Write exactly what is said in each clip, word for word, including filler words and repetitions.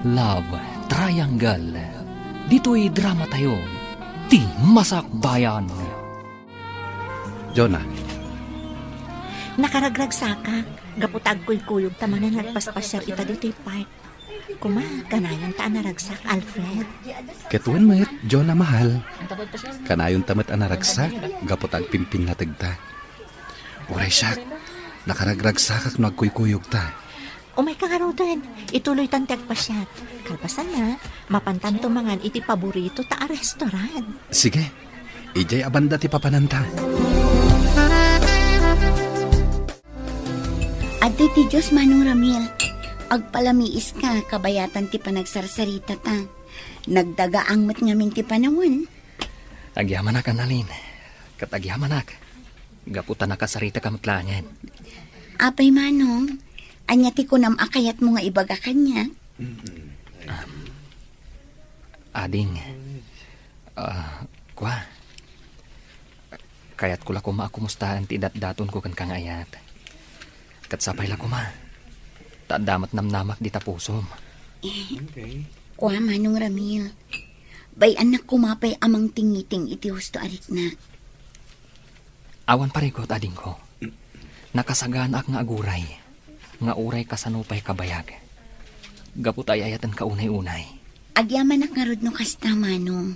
Love Triangle. Ditoy dramatayo, ti Masakbayan. Jonah. Nakaragragsakak, gapu ta agkuykuyog ta manen nga agpaspasiar ita ditoy park. Kuma, kanayon ta a naragsak, Alfred. Ket wen met, Jonah mahal. Kanayon ta met a naragsak, gapu ta agpimpinnategta. Uray siak, nakaragragsakak no agkuykuyogta. Umayka ngaruden, ituloytan ti agpasiar. Kalpasanna, mapantanto mangan iti paborito ta a restaurant. Sige, idiay a banda ti papananta. Adtoy ti Dios, Manong Ramil. Agpalamiiska, kabayatan ti panagsarsaritata. Nagdagaang met ngamin ti panawen. Agyamanak, Annalyn. Ket agyamanak. Gapu ta nakasaritak met laengen. Apay, Manong, ania ti kunam a kayatmo nga ibaga kaniak? Ading, ah, kua, kayatko la koma a kumustaen ti idatdatonko kenka nga ayat. Ket sapay la koma, ta adda met namnamak dita pusom. Eh, kua, Manong Ramil, bay-annak koma pay a mangtingiting iti husto a riknak. Awan parikut, adingko. Nakasaganaak nga aguray, nga uray kasano pay kabayag. Gapu ta ay-ayatenka unay-unay. Agyamanak ngarud no kasta, Manong.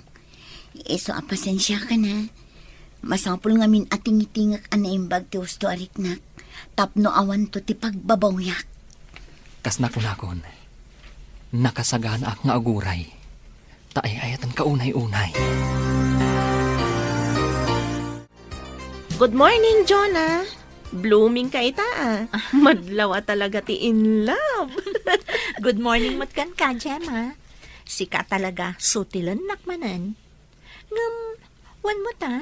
Isu a pasensiakan a. Masapul ngamin a tingitingek a naimbag ti husto a riknak, tapno awanto ti pagbabawyak. Kas nakunakon, nakasaganaak nga aguray, ta ay-ayatenka unay-unay. Good morning, Jonah. Blooming ka ita, ah. Madlaw a talaga ti in love. Good morning met kenka, Gemma. Sika talaga, sutilennak manen. Ngem, wen met a,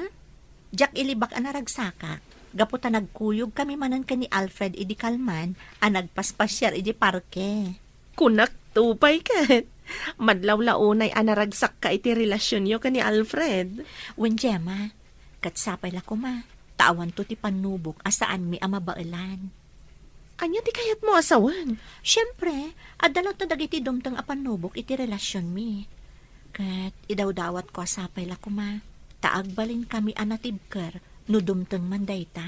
diak ilibak a naragsakak, gapu ta nagkuyog kami manen ken ni Alfred idi kalman a nagpaspasiar idi parke. Kunak to pay ket, madlaw la unay a naragsakka iti relasionyo ken ni Alfred. Wen, Gemma, ket sapay la koma, ta awanto ti pannubok a saanmi a mabaelan. Ania ti kayatmo a sawen? Siempre, adda latta dagiti dumteng a pannubok iti relasionmi. Ket idawdawatko a sapay la koma, ta agbalinkami a natibker no dumteng man dayta.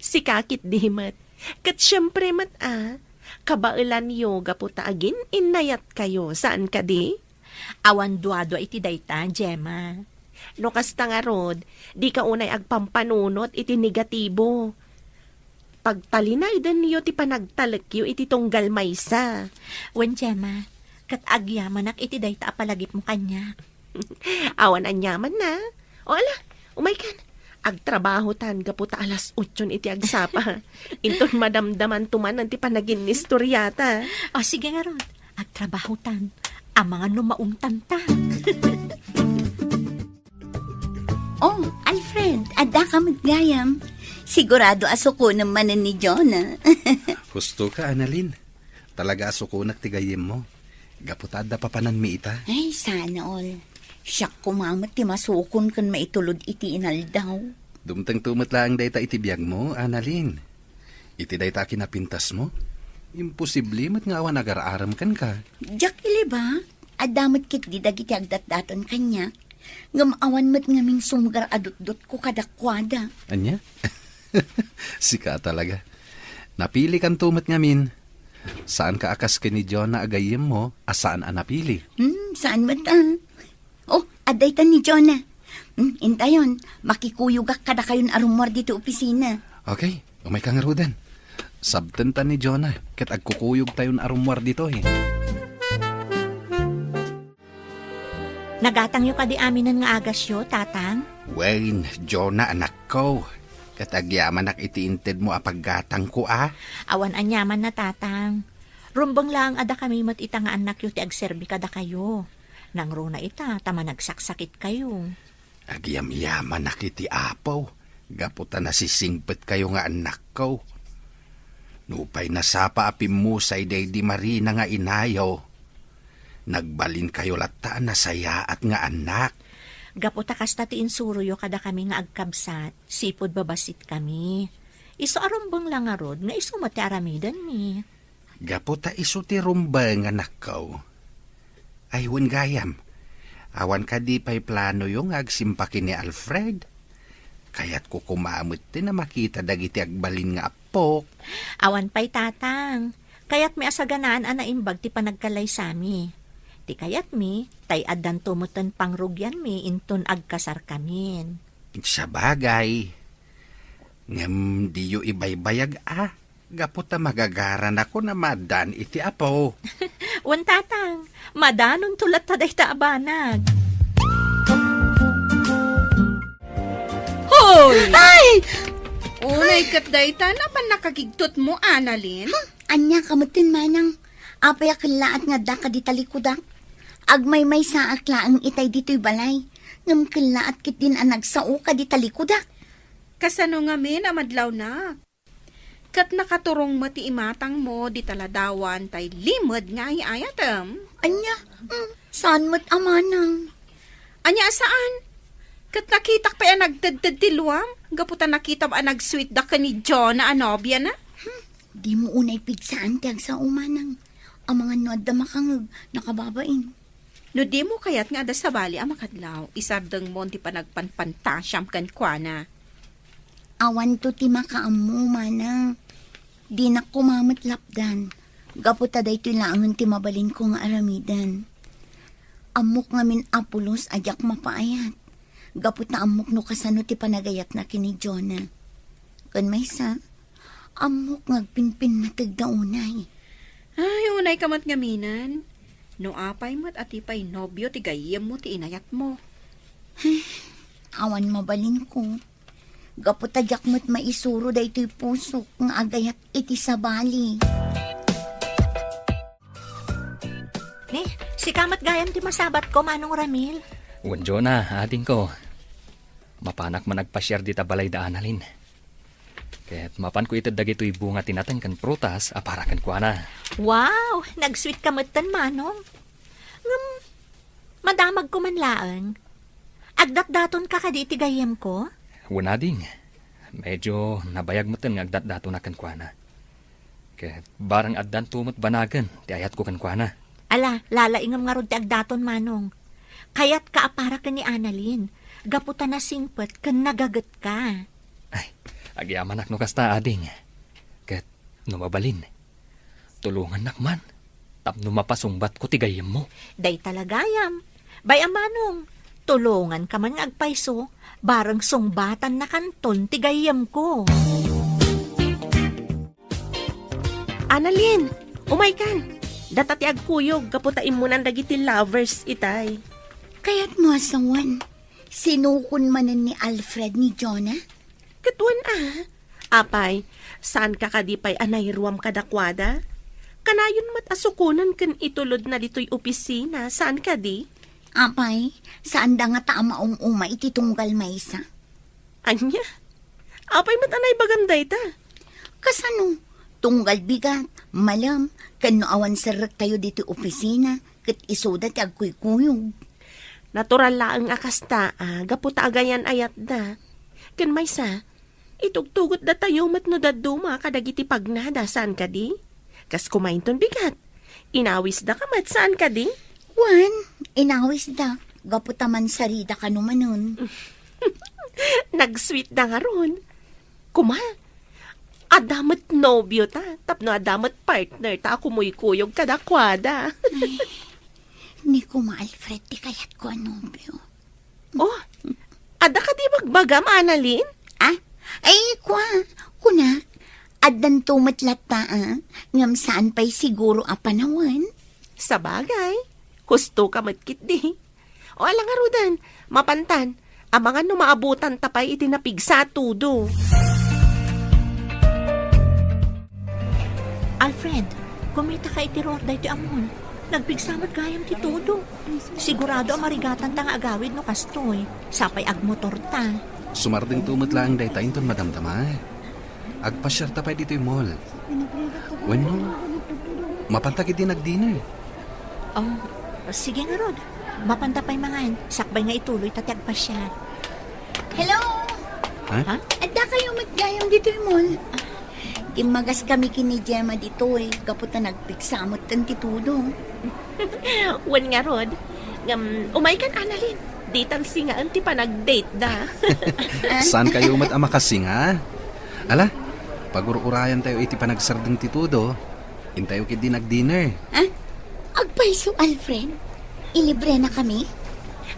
Sika ketdi met. Ket siempre met a, kabaelanyo gapu ta agin-innayatkayo, saan kadi? Awan duadua iti dayta, Gemma. No kasta ngarud, dika unay agpampanunot iti negatibo. Pagtalinaydenyo ti panagtalekyo iti tunggal maysa. Wen, Gemma, ket agyamanak iti dayta a palagipmo kaniak. Awan aniamanna. O ala, umaykan. Agtrabahotan gapu ta alas otson iti agsapa. Inton madamdamanto manen ti panaginnistoriata. O, sige ngarud. Agtrabahotan. Amangan no maungtanta. Oh, Alfred, addaka met gayam. Sigurado a sukonem manen ni Jonah. Husto ka, Annalyn. Talaga a sukonak ti gayyemmo. Gapu ta adda papananmi ita. Ay, sana all. Siak koma met ti masukon ken maitulod iti inaldaw. Dumtengto met laeng dayta iti biagmo, Annalyn. Iti dayta a kinapintasmo, imposible met nga awan agar-arem kenka. Diak ilibak, adda met ketdi dagiti agdatdaton kaniak, ngem awan met ngamin sumgar a dutdotko kadakuada. Ania? Sika talaga. Napilikanto met ngamin. Saanka a kas ken ni Jonah a gayyemmo a saan a napili. Hmm, saan met, ah? Oh, adda itan ni Jonah. Hmm, intayon, makikuyogak kadakayon a rummuar ditoy opisina. Okay, umayka ngaruden. Sabtenta ni Jonah, ket agkukuyogtayon a rummuar ditoy. Nagatangyo kadi aminen nga agasyo, Tatang? Wen, Jonah, anakko. Ket agyamanak iti intedmo a paggatangko, a? Awan aniamanna, Tatang. Rumbeng laeng a dakami met ita nga annakyo ti agserbi kadakayo. Nangruna ita ta managsaksakitkayo. Agyamyamanak iti Apo, gapu ta nasisingpetkayo nga annakko. Nupay nasapa a pimmusay daydi Marina nga inayo, nagbalinkayo latta a nasayaat nga annak. Gapu ta kasta ti insuroyo kadakami nga agkabsat, sipud babasitkami. Isu a rumbeng la ngarud nga isu met ti aramidenmi. Gapu ta isu ti rumbeng, anakko, Ay, wen gayam. Awan kadi pay planoyo nga agsimpa ken ni Alfred? Kayatko koma metten a makita dagiti agbalin nga appok. Awan pay, Tatang. Kayatmi a saganaan a naimbag ti panagkalaysami. Ti kayatmi, tay addanto metten pangrugianmi inton agkasarkamin. Sabagay. Ngem diyo ibaybayag a, gapu ta magagaranakon a maaddaan iti apo. Wen, Tatang, madanonto latta dayta a banag. Hoy! Ay! Unay ket dayta, napan nakagigtutmo, Annalyn? Hmm, ania ka metten, manang? Apay a kellaat nga adda ka di talikudak? Agmaymaysaak laeng itay ditoy balay, ngem kellaat ketdin a nagsao ka di talikudak. Kasano ngamin a madlawnak? Ket nakaturong met ti imatangmo dita ladawan tay limed nga ay-ayatem. Ania? Mm, saan met a manang? Ania a saan? Ket nakitak pay a nagtedted ti luam, gapu ta nakitam a nagsweet da ken ni Jonah a nobiana. Hmm, dimo unay pigsaan ti agsao, manang. Amangan no adda makangeg, nakababain. No dimo kayat nga adda sabali a makadlaw, isardengmon ti panagpanpantasiam kenkuana. Awanto ti makaammo, manang. Dinak koma met lapdan, gapu ta daytoy laengen ti mabalinko nga aramiden. Ammok ngamin a pulos a diak mapaayat, gapu ta ammok no kasano ti panagayatna ken ni Jonah. Ken maysa, ammok nga agpinpinnategda unay. Ay, unay ka met ngaminen. No apay met a ti pay nobio ti gayyemmo ti inayatmo. Awan mabalinko. Gapu ta diak met maisuro daytoy pusok nga agayat iti sabali. Ni, sika met gayam ti masabatko, Manong Ramil. Wen, Jonah, adingko. Mapanak man agpasiar dita balay da Annalyn. Ket mapanko ited dagitoy bunga ti nateng ken prutas a para kenkuana. Wow! Nagsweet ka metten, Manong. Ngem, madamagko man laeng. Agdatdatonka kadi iti gayyemko? Wen, ading. Medyo nabayag metten nga agdatdatonak kenkuana. Ket barang addanto met banagen ti ayatko kenkuana. Ala, lalaingem ngarud ti agdaton, Manong. Kayatka a para ken ni Annalyn, gapu ta nasingpet ken nagagetka. Ay, agyamanak no kasta, ading. Ket no mabalin, tulongannak man tapno mapasungbatko ti gayyemmo. Dayta la gayam. Bay-am, Manong, tulonganka man nga agpayso, bareng sungbatannakanton ti gayyemko. Annalyn, umaykan. Data ti agkuyog gapu ta immunan dagiti lovers itay. Kayatmo a sawen, sinukon manen ni Alfred ni Jonah? Ket wen a. Apay, saanka kadi pay a nairuam kadakuada? Kanayon met a sukonen ken itulodna ditoy opisina, saan kadi? Apay, saanda ngata a maum-uma iti tunggal maysa. Ania? Apay met a naibagam dayta? Kasano? Tunggal bigat, malem, ken no awan serrektayo ditoy opisina, ket isuda ti agkuykuyog. Natural laeng a kasta, a, gapu ta agayan-ayatda. Ken maysa, itugtugotdatayo met no dadduma kadagiti pagnada, saan kadi? Kas kumainton bigat. Inawisda ka met, saan kadi? Wen, inawisda. Gapu ta mansarida kano manen. Nagsweetda ngarud. Kuma, adda met nobio ta, tapno adda met partner ta a kumuykuyog kadakuada. Ay, ni Kuma Alfred ti kayatko a nobio. Oh, adda kadi bagbagam, Annalyn? Ah? Ay, kua, kunak, addanto met latta, ah, ngem saan pay siguro a panawen. Sabagay, husto ka met ketdi. O, ala ngaruden, mapantan, amangan no maabutanta pay iti napigsa a tudo. Alfred, kumita ka iti ruar daytoy a mall. Nagpigsa met gayam ti tudo. Sigurado a marigatanta nga agawid no kastoy. Sapay agmotorta. Sumardengto met laeng dayta inton madamdama. Agpasiarta pay ditoy mall. Wenno, mapanta ketdi nagdinner. Oh, sige ngarud. Mapanta pay mangan. Sakbay nga ituloyta ti agpasiar. Hello! Ha? Ha? Adda kayo met gayam ditoy mall. Immagas kami ken ni Gemma ditoy, gapu ta nagpigsa metten ti tudo. Wen ngarud, ngem umaykan, Annalyn. Ditan singaen ti panagdate da. Saan kayo met a makasinga? Ala, pagur-urayan tayo iti panagsardeng ti tudo. Intayo ketdi nag-dinner. Ah? Agpayso, Alfred? Ilibre na kami?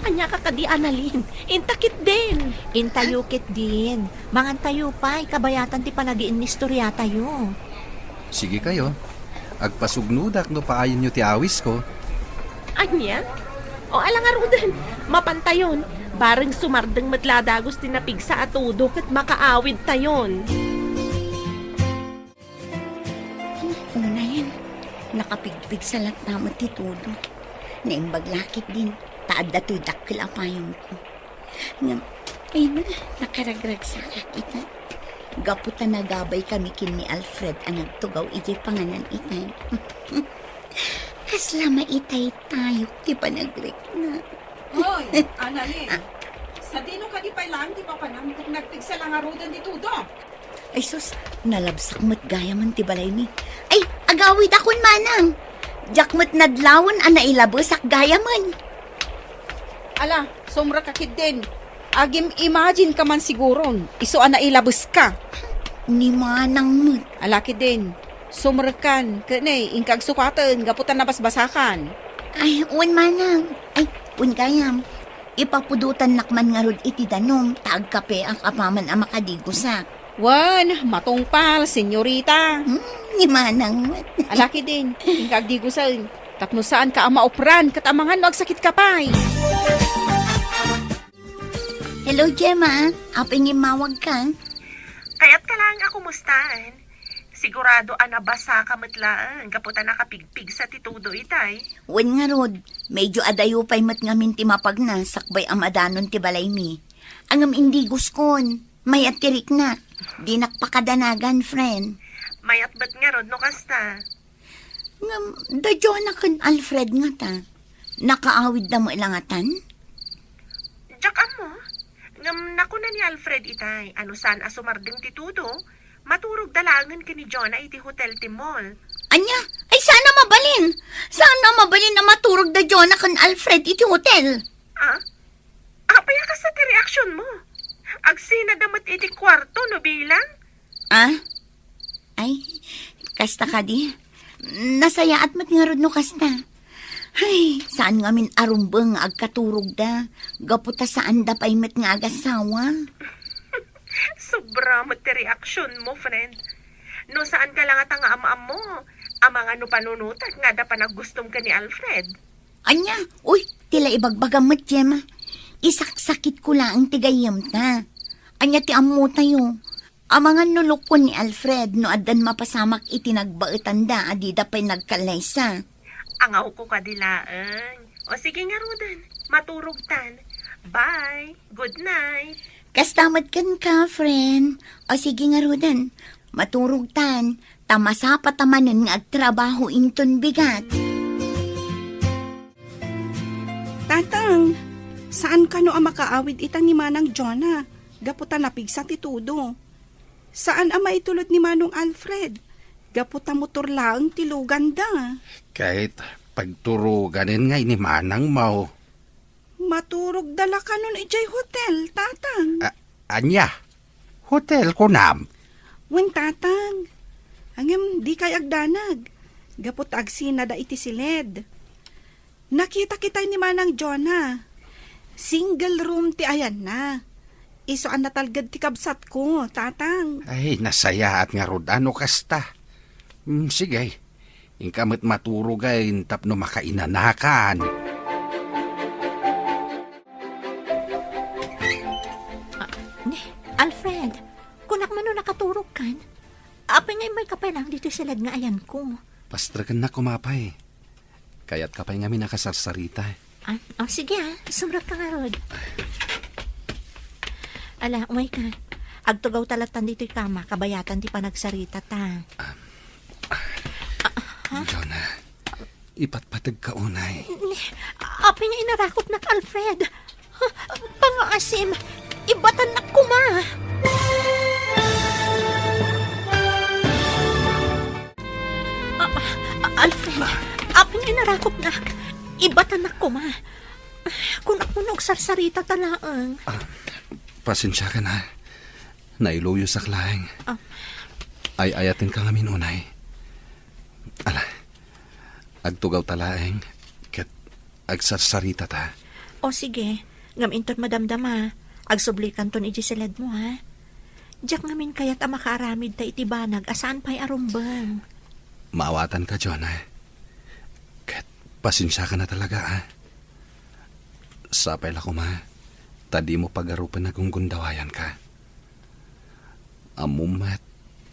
Ania ka kadi, Annalyn? Inta ketdin. Intayo ketdin. Mangan tayo pay, kabayatan ti panagiinnistorya tayo. Sige kayo. Agpasugnodak no paayenyo ti awisko. Ania? O, ala ngaruden, mapantayon. Bareng sumardeng met la dagus ti napigsa a tudo ket makaawidtayon. Unayen, nakapigpigsa latta met ti tudo. Naimbag la ketdin, ta adda toy dakkel a payongko. Ngem, ay na, nakaragragsakak ita. Gapu ta nagabay kami ken ni Alfred a nagtugaw idiay panganan itay. Kasla maitaytayok ti panagrikna. Hoy, Annalyn, sadino kadi pay laeng ti papanam ket nagpigsa la ngaruden ti tudo? Ay sus, nalabsak met gayamen ti balaymi. Ay, agawidakon manang. Diak met nadlawen a nailabesak gayamen. Ala, sumrekka ketdin. Agim-imagine ka man siguron, isu a nailabeska. Ni manang met. Ala ketdin, sumrekkan, ket ne, inka agsukaten gapu ta nabasbasakan. Ay, wen manang. Ay, wen gayam. Ipapudotannak man ngarud iti danum, ta agkapeak apaman a makadigusak. Wen, matungpal, senyorita. Hmm, ni manang met. Ala ketdin, inka agdigusen. Tapno saanka a maupran, ket amangan no agsakitka pay. Hello, Gemma. Apay nga immawagka? Kayatka laeng a kumustaen. Sigurado a nabasaka met laeng gapu ta nakapigpigsa ti tudo itay. Wen ngarud, medyo adayo pay met ngamin ti mapagna sakbay a madanon ti balaymi. Ngem indiguskon, mayat ti riknak. Dinak pakadanagan, friend. Mayat met ngarud no kasta. Ngem, da Jonah ken Alfred ngata, nakaawidda met la ngatan? Diak ammo. Ngem nakuna ni Alfred itay a no saan a sumardeng ti tudo, maturogda laengen ken ni Jonah iti hotel ti mall. Ania? Ay, saan a mabalin? Saan a mabalin a maturogda Jonah ken Alfred iti hotel? Ah? Apay a kasta ti reaksionmo? Agsinada met iti kuarto no bilang? Ah? Ay, kasta kadi. Nasayaat met ngarud no kasta. Ay, saan ngamin a rumbeng nga agkaturogda. Gapu ta saanda pay met nga agasawa. Sobra met ti reaksionmo, friend. No saanka la ngata nga am-ammo, amangan no panunotek nga adda panaggustom ken ni Alfred. Ania? Uy, ti la ibagbagam met, Gemma. Isaksakitko laeng ti gayyemta. Ania ti ammotayo? Amangan no lukkon ni Alfred no addan mapasamak iti nagbaetanda a dida pay nagkallaysa. Angawko kadi laeng. O sige ngaruden, maturogtan. Bye. Good night. Kasta met kenka, friend. O sige ngaruden, maturogtan. Ta masapata manen nga agtrabaho inton bigat. Tatang, saan kano a makaawid ita ni Manang Jonah? Gapu ta napigsa ti tudo. Saan a maitulod ni Manong Alfred? Gapu ta motor laeng ti luganda. Ket pagturoganen ngay ni Manang Mau. Maturogda la kanon idiay hotel, Tatang. A-, ania? Hotel, kunam? Wen, Tatang. Ngem, dikay agdanag. Gapu ta agsinada iti siled. Nakita kitay ni Manang Jonah. Single room ti ayanna. Isu a natalged ti kabsatko, Tatang. Ay, nasayaat ngarud no kasta. Mm, sige. Inka met maturogen tapno makainanakan. Ah, ni, Alfred, kunak man no nakaturogkan? Apay nga immayka pay laeng ditoy siled nga ayanko? Pastrekennak koma pay. Kayatka pay ngamin a kasarsarita. Ah, oh, sige ah, sumrekka ngarud. Ala, umayka. Agtugawta lattan ditoy kama, kabayatan ti panagsaritata. Ah, ha? Jonah, ipatpategka unay. Apay nga inarakupnak, Alfred? Pangaasim, ibatannak koma. Apo nga inarakopnak, ibatanak koma. Kunak no agsarsarita ta laeng. Ah, pasensiakan, ha. Nailuyosak laeng. Ah. Ay-ayatenka ngamin unay. Ala, agtugawta laeng, ket agsarsarita ta. O sige, ngem inton madamdama, agsublikanton idiay siledmo, ha? Diak ngamin kayat a makaaramidta iti banag a saan pay a rumbeng. Maawatanka, Jonah. Ket pasensiakan a talaga, ha? Sapay la koma, ta dimo pagarupen a gunggundawayanka. Ammom met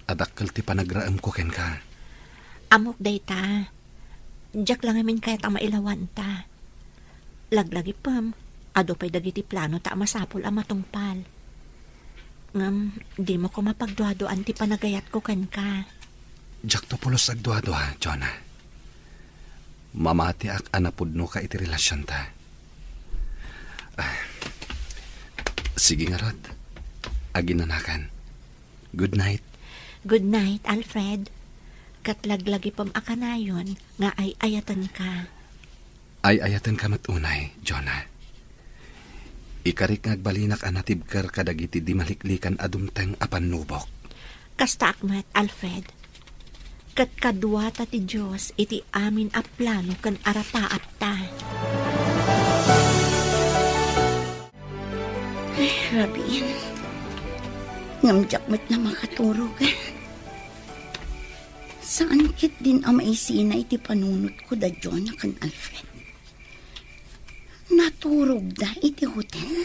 a dakkel ti panagraemko kenka. Ammok dayta. Diak la ngamin kayat a mailawanta. Laglagipem, adu pay dagiti planota a masapul a matungpal. Ngem, dimo koma pagduaduaan ti panagayatko kenka. Diakto pulos agduadua, Jonah. Mamatiak a napudnoka iti relasionta. Ah, sige ngarud, aginanakan. Good night. Good night, Alfred. Ket laglagipem a kanayon nga ay-ayatenka. Ay-ayatenka met unay, Jonah. Ikarik nga agbalinak a natibker kadagiti di maliklikan a dumteng a pannubok. Kastaak met, Alfred. Ket kaduata ti Dios iti amin a plano ken arapaatta. Ay, rabiin. Ngem diak met la makaturog. Saan ketdin a maisina iti panunotko da Jonah ken Alfred. Naturogda iti hotel?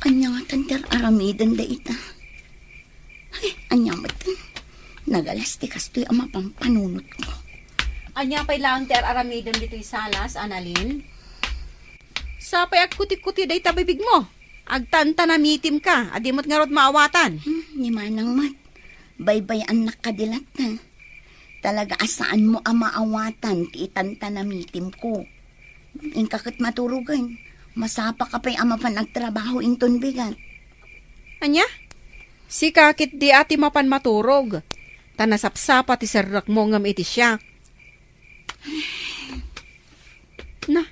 Ania ngatan ti ar-aramidenda ita? Ay, ania met? Nagalas ti kastoy a mapan panunotko. Ania pay laeng ti ar-aramidem ditoy salas, Annalyn? Sapay agkuti-kuti dayta bibigmo. Agtantanamitimka, a di met ngarud maawatan. Hmm, ni Manang met. Baybay-annak kadi latta. Talaga a saanmo a maawatan ti itantanamitimko. Inka ket maturogen. Masapaka pay a mapan agtrabaho inton bigat. Ania? Sika ketdi a ti mapan maturog, ta nasapsapa ti serrekmo ngem iti siak. Na,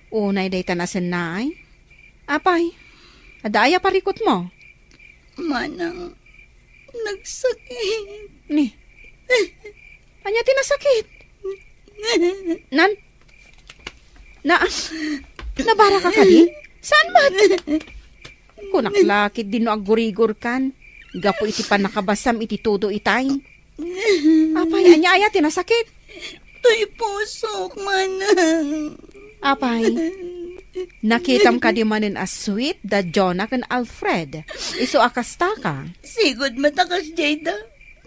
unay dayta nasennaay. Apay, adda aya parikutmo? Manang, nagsakit. Ni, ania ti nasakit? Nan, na, nabaraka kadi? Saan met? Kunak la ketdi no aggurigorkan gapu iti pannakabasam iti todo itay. Apay, ania aya ti nasakit? Toy pusok, Manang. Apay, nakitam kadi manen a sweet da Jonah ken Alfred? Isu a kastaka. Sigud met a kasdiay da.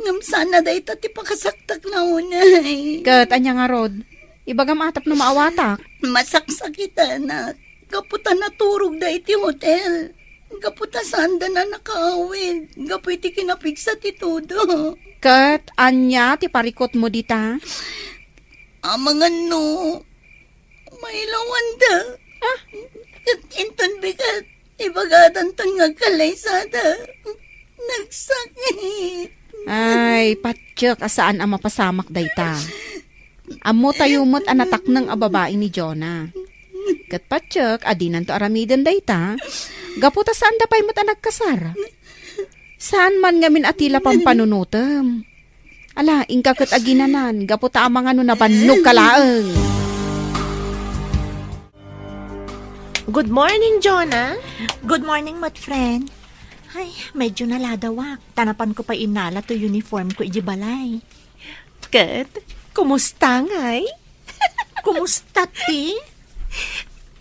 Ngem saan a dayta ti pakasaktak la unay. Ket ania ngarud? Ibagam a tapno maawatak. Masaksakitanak. Gapu ta naturogda iti hotel. Gapu ta saanda a nakaawid. Gapu iti kinapigsa ti todo. Ket ania ti parikutmo dita? Amangan no mailawanda. Ah? Ket inton bigat, ibagadanton nga agkalaysada. Nagsakit. Ay, patiek a saan a mapasamak dayta. Ammotayo met a natakneng a babai ni Jonah. Ket patiek a dinanto aramiden dayta, gapu ta saanda pay met a nagkasar. Saan man ngamin a ti la pampanunotem. Ala, inka ket aginanan, gapu ta amangan no nabannogka laeng. Good morning, Jonah. Good morning, met friend. Ay, medyo naladawak. Ta napanko pay innala toy uniformko idiay balay. Ket, kumusta ngay? Kumusta ti?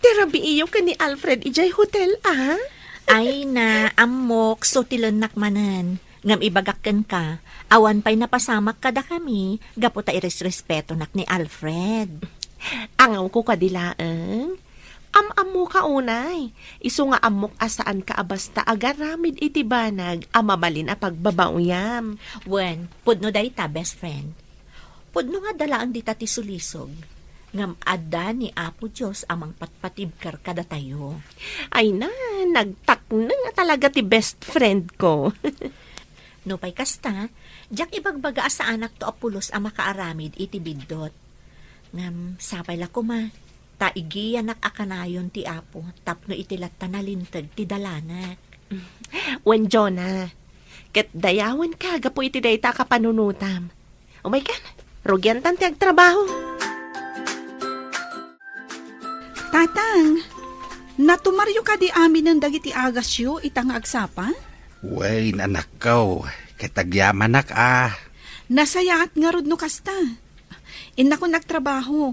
Ti rabiiyo ken ni Alfred idiay hotel, a? Ay na, ammok, sutilennak manen. Ngem ibagak kenka, awan pay napasamak kadakami gapu ta iresrespetonak ni Alfred. Angawko kadi laeng? Am-ammoka unay, isu nga ammok a saanka a basta agaramid iti banag a mabalin a pagbabaoyam. Wen, pudno dayta, best friend. Pudno nga adda laeng dita ti sulisog, ngem adda ni Apo Dios a mangpatpatibker kadatayo. Ay na, nagtakneng a talaga ti best friend ko. Nupay kasta, diak ibagbaga a saanakto a pulos a makaaramid iti biddut. Ngem sapay la koma, ta igiyanak a kanayon ti Apo tapno iti latta nalinteg ti dalanak. Wen, Jonah, ket dayawenka gapu iti dayta a kapanunotam. Umaykan, rugiantan ti agtrabaho. Tatang, natumaryo kadi aminen dagiti agasyo ita nga agsapa? Wen, anakko, ket agyamanak a. Nasayaat ngarud no kasta. Innakon agtrabaho.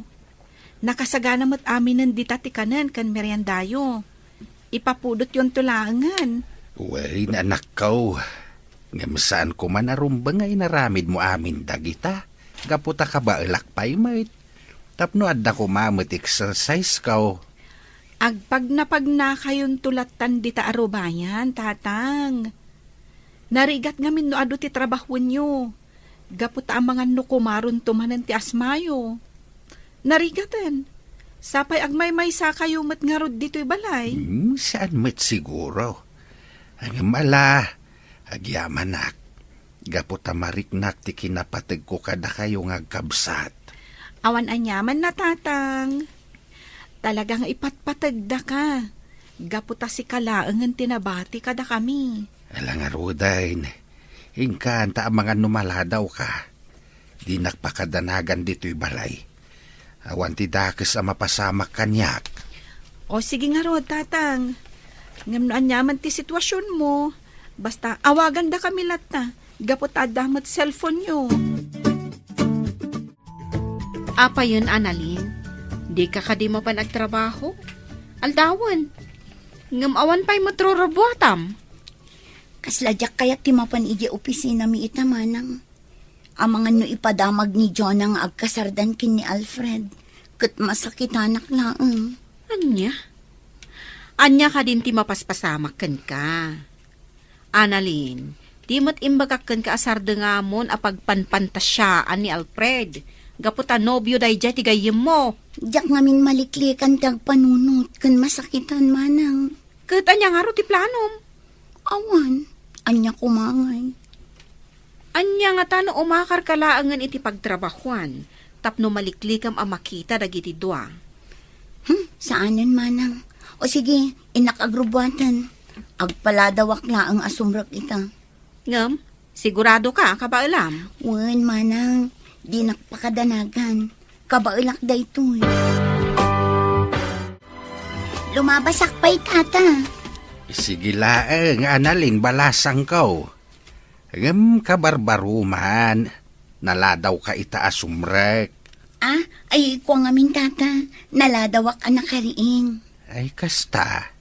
Nakasagana met aminen dita ti kanen ken meriendayo. Ipapudotyonto laengen. Wen, anakko. Ngem saan koma a rumbeng nga inaramidmo amin dagita, gapu ta kabaelak pay met. Tapno adda koma met exercise ko. Agpagnapagnakayonto lattan dita a rubayan, Tatang. Narigat ngamin no adu ti trabahoenyo. Gapu ta amangan no kumaronto manen ti asmayo. Narigaten. Sapay agmaymaysakayo met ngarud ditoy balay. Hmm, saan met siguro. Ngem ala, agyamanak. Gapu ta mariknak ti kinapategko kadakayo nga agkabsat. Awan aniaman na, Tatang. Talaga nga ipatpategdaka. Gapu ta sika laengen ti nabati kadakami. Ala ngaruden, inkan ta amangan no maladawka. Dinak pakadanagan ditoy balay. Awan ti dakes a mapasamak kaniak. O, sige ngarud, Tatang. Ngem no aniaman ti situasionmo, basta awagandakami latta, gapu ta adda met cellphone-yo. Apayen, Annalyn? Dika kadi mapan agtrabaho? Aldawen. Ngem awan pay met rurubuatam. Kasla diak kayat ti mapan idiay opisinami ita, manang. Amangan no ipadamag ni Jonah nga agkasardan ken ni Alfred, ket masakitanak laeng. Ania? Ania kadin ti mapaspasamak kenka? Annalyn, di met imbagak kenka a sardengamon a pagpanpantasiaan ni Alfred, gapu ta nobio daydiay ti gayyemmo. Diak ngamin maliklikan ti agpanunot ken masakitan, manang. Ket ania ngarud ti planom? Awan, ania koma ngay? Ania ngata no umakarka laengen iti pagtrabahuan tapno maliklikam a makita dagiti dua? Hmm, saanen, manang. O sige, innak agrubuaten. Agpaladawak laeng a sumrek ita. Ngem, siguradoka a kabaelam? Wen, manang. Dinak pakadanagan. Kabaelak daytoy. Lumabasak pay, tata. Sige laeng, Annalyn, balasangko. Ngem kabarbaruman, naladawka ita a sumrek. Ah, ay, kua ngamin, tata. Naladawak a nakariing. Ay, kasta.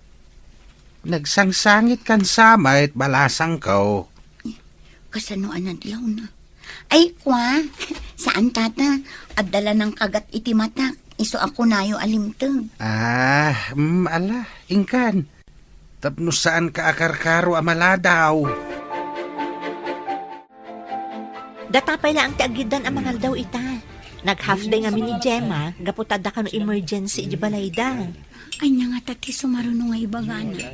Nagsangsangitkan sa met, balasangko. Kasano a nadlawna? Ay, kua, saan, tata. Adda la nangkagat iti matak. Isu a kunayo a limteg. Ah, mm, ala, inkan. Tapno saanka a karkaro a maladaw. Data pay laeng ti agiddan a mangaldaw ita. Nag-half day ngamin ni Gemma, gapu ta adda kano emergency iti balayda. Ania ngata ti sumaruno nga ibagana?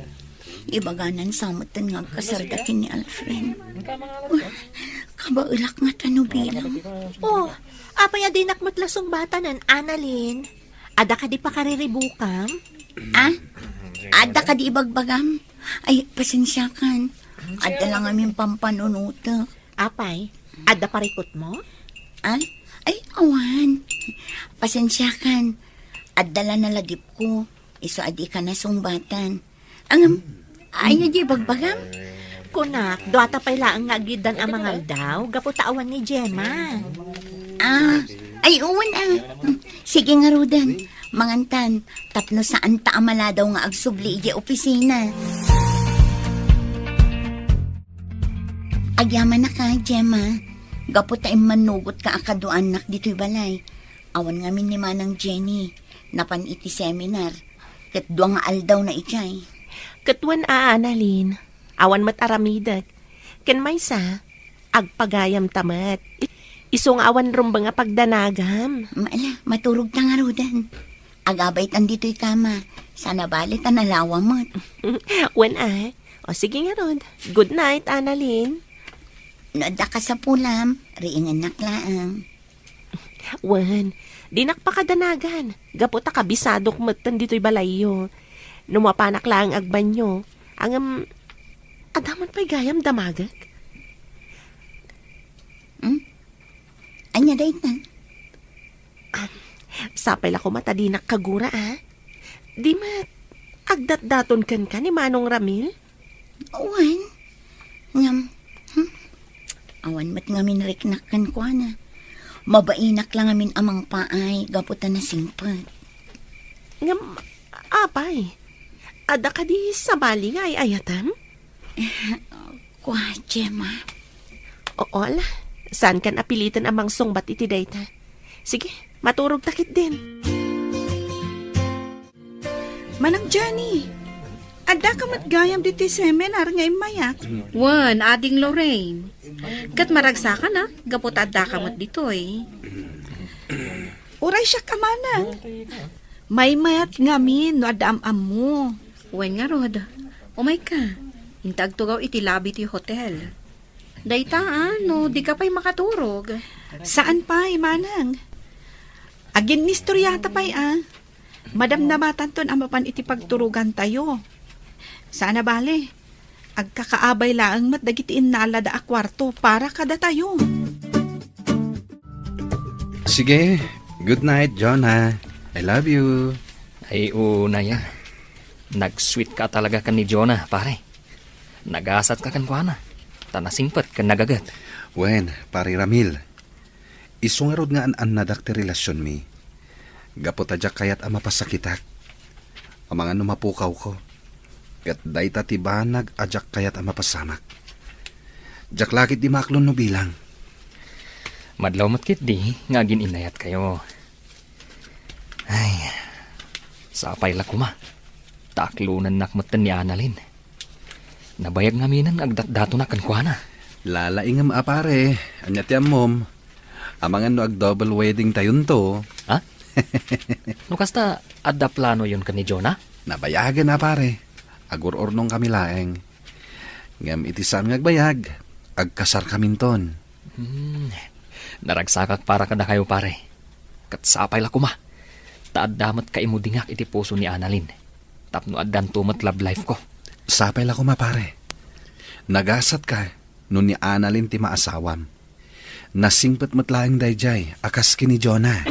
Ibaganan sa metten nga agkasarda ken ni Alfred. Uy, kabaelak ngata no bilang. Oh, apay a dinak met la sungbatanen, Annalyn? Adda kadi pakariribukam? Ah? Adda kadi ibagbagam? Ay, pasensiakan. Adda la ngamin pampanunotek. Apay, adda parikutmo? Ah? Ay, awan. Pasensiakan. Adda la naladipko. Isu a dika nasungbatan. Ngem, ania ti ibagbagam? Kunak, duata pay laeng nga agiddan a mangaldaw, gapu ta awan ni Gemma. Ah, ay, uwan, ah. Sige ngaruden, mangantan, tapno saanta a maladaw nga agsubli idiay opisina. Agyamanak, Gemma, gapu ta immannugotka a kaduaannak ditoy balay. Awan ngamin ni Manang Jenny, napan iti seminar, ket dua nga aldaw na idiay. Ket wen a, Annalyn, awan met aramidek. Ken maysa, agpagayamta met. Isu nga awan rumbeng a pagdanagam. Maala, maturogta ngaruden. Agabaytan ditoy kama, sana bale ta nalawa met. Wen a. O sige ngarud. Good night, Annalyn. No adda kasapulam, riingennak laeng. Wen, dinak pakadanagan. Gapu ta kabisadok metten ditoy balayyo. No mapanak laeng agbanyo. Ngem, adda man pay gayam damagek? Hmm? Ania dayta? Sapay la koma ta dinak kagura, a? Di met, agdatdaton kenka ni Manong Ramil? Wen, ngem, hmm? Awan met ngamin riknak kenkuana. Mabainak la ngamin a mangpaay gapu ta nasingpet. Ngem, apay, adda kadi sabali nga ay-ayatem? Kua, Gemma. Oo, ala. Saankan a piliten a mangsungbat iti dayta. Sige, maturogta ketdin. Manang Jenny, addaka met gayam ditoy seminar nga immayak? Wen, Ading Lorraine. Ket maragsakanak, gapu ta addaka met ditoy. Uray siak a manang. Maymayat ngamin no adda am-ammo. Wen ngarud, umayka. Inta agtugaw iti lobby ti hotel. Dayta, a, no dika pay makaturog. Saan pay, manang. Aginnistoriata pay, a. Madamdamatanton a mapan iti pagturogantayo. Saan a bale, agkakaabay laeng met dagiti innalada a kuarto para kadatayo. Sige, good night, Jonah. I love you. Ay, unay a. Nag-sweet ka talaga ken ni Jonah, pare. Nagasatka kenkuana, ta nasingpet ken nagaget. Wen, Pare Ramil, isu ngarud nga an-annadak ti relasionmi. Gapu ta diak kayat a mapasakitak. Amangan no mapukawko. Ket dayta ti banag a diak kayat a mapasamak. Diak la ketdi maaklon no bilang. Madlaw met ketdi nga agin-innayatkayo. Ay, sapay la koma. Ta aklonennak metten ni Annalyn. Nabayag ngaminen nga agdatdatonak kenkuana. Lalaingem a pare, ania ti ammom? Amangan no ag-double wedding tayonto. Ha? No kasta, adda planoyon ken ni Jonah? Nabayagen a pare. Agur-urnongkami laeng. Ngem iti saan nga agbayag, agkasarkaminton. Hmm, naragsakak para kadakayo, pare. Ket sapay la koma, ta adda met kaimudingak iti puso ni Annalyn, tapno addanto met love life ko. Sapay la koma, pare. Nagasatka no ni Annalyn ti maasawam. Nasingpet met laeng daydiay a kas ken ni Jonah.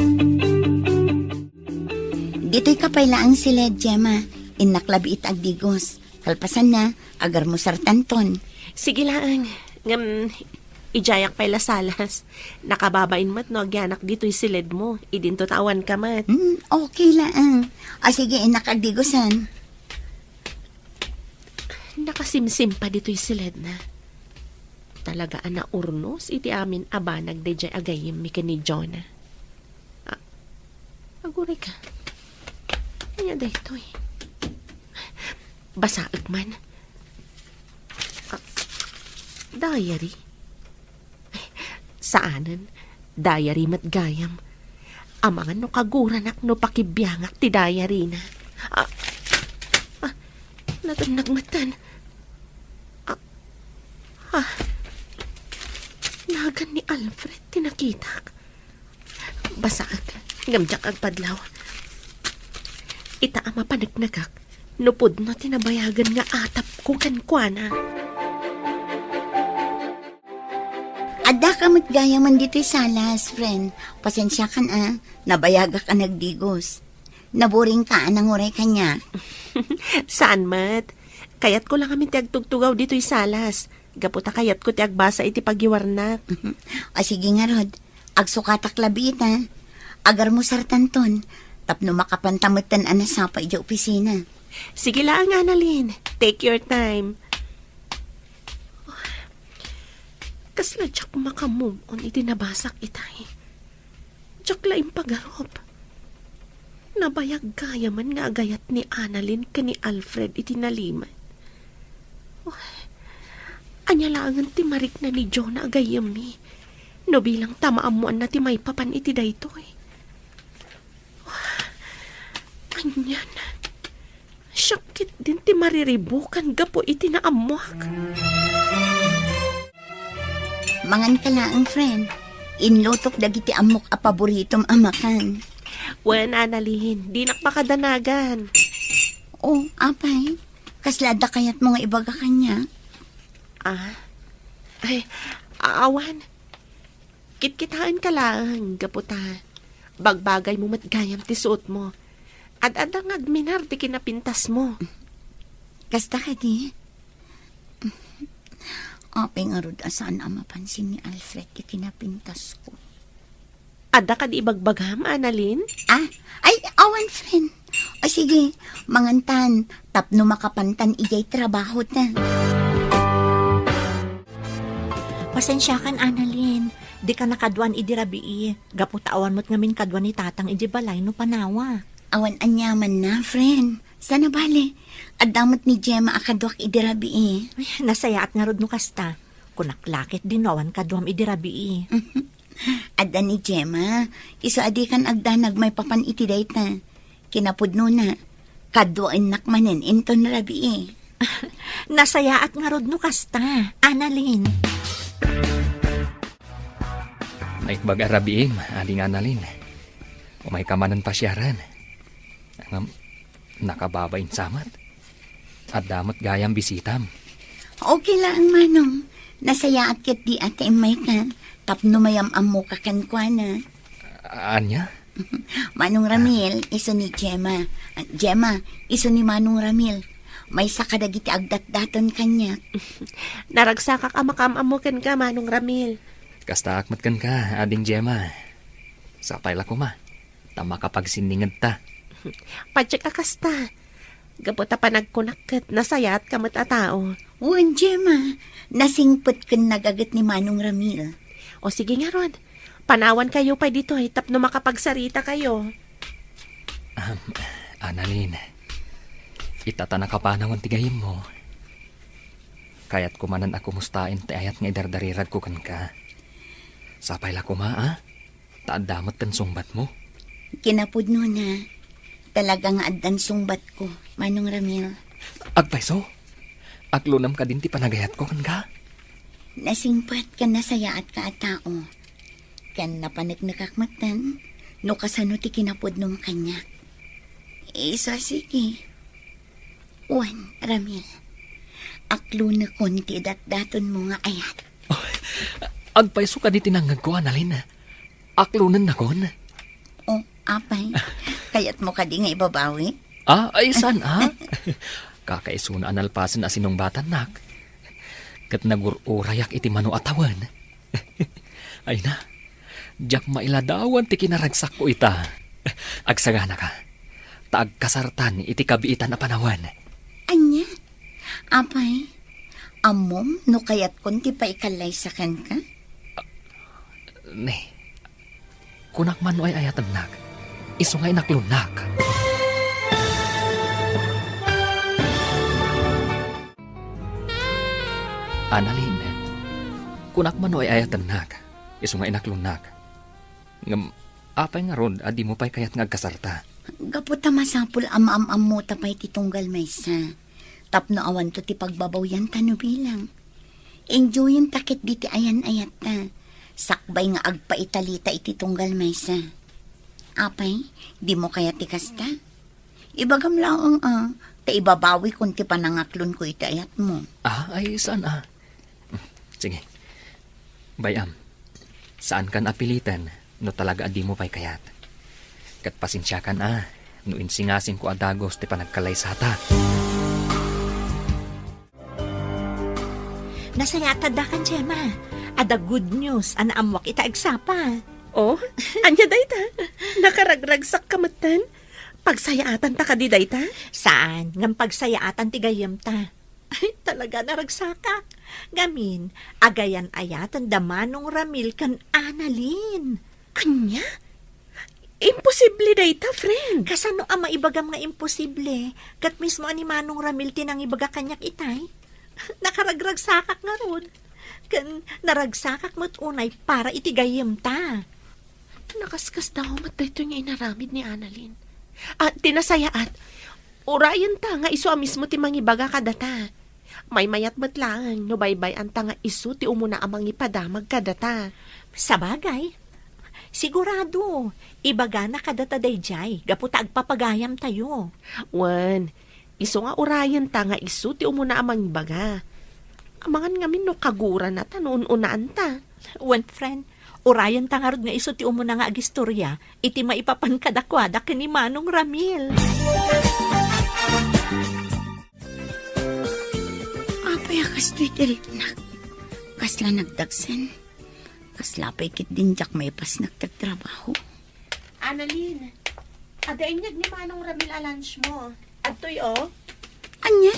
Ditoyka pay laeng siled, Gemma. Innak labi ita agdigos. Kalpasanna, agarmusartanton. Sige laeng. Ngem, idiayak pay la salas. Nakababain met no agyanak ditoy siledmo. Idinto ta awanka met. Hmm, okay laeng. O sige, innak agdigosen. Nakasimsim pay ditoy siledna. Talaga a naurnos iti amin a banag daydiay a gayyemmi ken ni Jonah. A-, agurayka. Ania daytoy? Basaek man. A, diary? Saanen, diary met gayam. Amangan no kaguranak no pakibiangak ti diaryna. A, a, natenneg metten. A, a, nagan ni Alfred ti nakitak. Basaek, ngem diak agpadlaw. Ita a mapaneknekak no pudno ti nabayagen nga atapko kenkuana. Addaka met gayamen ditoy salas, friend. Pasensiakan a, nabayagak a nagdigos. Naburingka a nanguray kaniak. Saan met. Kayatko la ngamin ti agtugtugaw ditoy salas. Gapu ta kayatko ti agbasa iti pagiwarnak. O sige ngarud, agsukatak labi ita. Agarmusartanton, tapno makapanta metten a nasapa idiay opisina. Sige laeng, Annalyn. Take your time. Kasla diak maka-move on iti nabasak itay. Diak la impagarup. Nabayag gayamen nga agayat ni Annalyn ken ni Alfred iti nalimed. Uy, ania laengen ti marikna ni Jonah a gayyemmi no bilang ta maammoanna ti maipapan iti daytoy? Anian? Siak ketdin ti mariribukan gapu iti naammoak. Mangan ka laeng, friend. Inlutok dagiti ammok a paboritom a makan. Wen, Annalyn, dinak makadanagan. Oh, apay, kasla adda kayatmo nga ibaga kaniak? Ah? Ay, awan. Kitkitaenka laeng, gapu ta bagbagaymo met gayam ti suotmo. Ad-adda nga agminar ti kinapintasmo. Kasta kadi? Apay ngarud a saan a mapansin ni Alfred ti kinapintasko? Adda kadi ibagbagam, Annalyn? Ah, ay, awan, friend. O sige, mangantan, tapno makapantan idiay trabaho ta. Pasensiakan, Annalyn. Dika nakaduan idi rabii. Gapu ta awan met ngamin kaduan ni Tatang idi balay no panawa. Awan aniamanna, friend. Sana bale, adda met ni Gemma a kaduak idi rabii. Ay, nasayaat ngarud no kasta. Kunak la ket dinno awan kaduam idi rabii. Adda ni Gemma, isu a dikan agdanag maipapan iti dayta. Kinapudnona, kaduaennak manen inton rabii. Nasayaat ngarud no kasta, Annalyn. Naimbag a rabiim, Ading Annalyn. Umayka manen pasiaren. Ngem, nakababain sa met. Adda met gayam bisitam. Okay laeng, Manong. Nasayaat ket dia ta immayka tapno mayam-ammoka kenkuana. Ania? Manong Ramil, isu ni Gemma. Gemma, isu ni Manong Ramil. Maysa kadagiti agdatdaton kaniak. Naragsakak a makaam-ammo kenka, Manong Ramil. Kastaak met kenka, Ading Gemma. Sapay la koma ta makapagsinningedta. Patiek a kasta. Gapu ta panagkunak ket nasayaatka met a tao. Wen, Gemma, nasingpet ken nagaget ni Manong Ramil. O sige ngarud, panawankayo pay ditoy tapno makapagsaritakayo. Ahem, Annalyn, ita ta nakapanawan ti gayyemmo, kayatko manen a kumustaen ti ayat nga idardariragko kenka. Sapay la koma, a? Ta adda met ti sungbatmo. Kinapudnona, talaga nga addan sungbatko, Manong Ramil. Agpayso? Aklonam kadin ti panagayatko kenka? Nasingpet ken nasayaatka a tao. Ken napaneknekak metten no kasano ti kinapudnom kaniak. Isu a sige. Wen, Ramil, aklonekon ti datdatonmo nga ayat. Agpayso kadi ti nangngegko, Annalyn. Aklonennakon. O, apay, kayatmo kadi nga ibabawi? Ah, ay, saan, a? Kakaisuna a nalpasen a sinungbatannak. Ket nagur-urayak iti mano a tawen. Ay na, diak mailadawan ti kinaragsakko ita. Agsaganaka, ta agkasartan iti kabiitan a panawen. Ania? Apay, ammom no kayatkon ti paikallaysa kenka? Ne, kunak man no ay-ayatennak, isu nga inaklonnak. Annalyn, kunak man no ay-ayatennak, isu nga inaklonnak. Ngem apay ngarud a dimo pay kayat nga agkasarta? Gapu ta masapul a maam-ammota pay ti tunggal maysa, tapno awanto ti pagbabawianta no bilang. Enjoyenta ketdi ti ayan-ayatta, sakbay nga agpaitalita iti tunggal maysa. Apay, dimo kayat ti kasta? Ibagam laeng a, ta ibabawikon ti panangaklonko iti ayatmo. Ah, ay, saan a? Sige. Bay-am, saankan a piliten no talaga a dimo pay kayat. Ket pasensiakan a, no insingasingko a dagus ti panagkallaysata. Nasayaat addakan, Gemma. Adda good news a naammoak ita agsapa. Oh, ania dayta? Nakaragragsakka metten? Pagsayaatanta kadi dayta? Saan, ngem pagsayaatan ti gayyemta. Ay, talaga, naragsakak. Ngamin, agayan-ayaten da Manong Ramil ken Annalyn. Ania? Imposible dayta, friend. Kasano a maibagam nga imposible? Ket mismo a ni Manong Ramil ti nangibaga kaniak itay. Nakaragragsakak ngarud. Ken naragsakak met unay para iti gayyemta. Nakaskasdaaw met daytoy nga inaramid ni Annalyn. Ah, ti nasayaat, urayenta nga isu a mismo ti mangibaga kadata. Maymayat met laeng no baybay-anta nga isu ti umuna a mangipadamag kadata. Sabagay, sigurado, ibagana kadata daydiay gapu ta agpapagayamtayo. Wen, isu nga urayenta nga isu ti umuna a mangibaga. Amangan ngamin no kagurana ta no un-unaanta. Wen, friend, urayenta ngarud nga isu ti umuna nga agistorya iti maipapan kadakuada ken ni Manong Ramil. Apay a kastoy ti riknak? Kasla nagdagsen. Kasla pay ketdin diak maipasnek ti agtrabaho. Annalyn, adda inyeg ni Manong Ramil a lunch mo. Adtoy, o. Ania?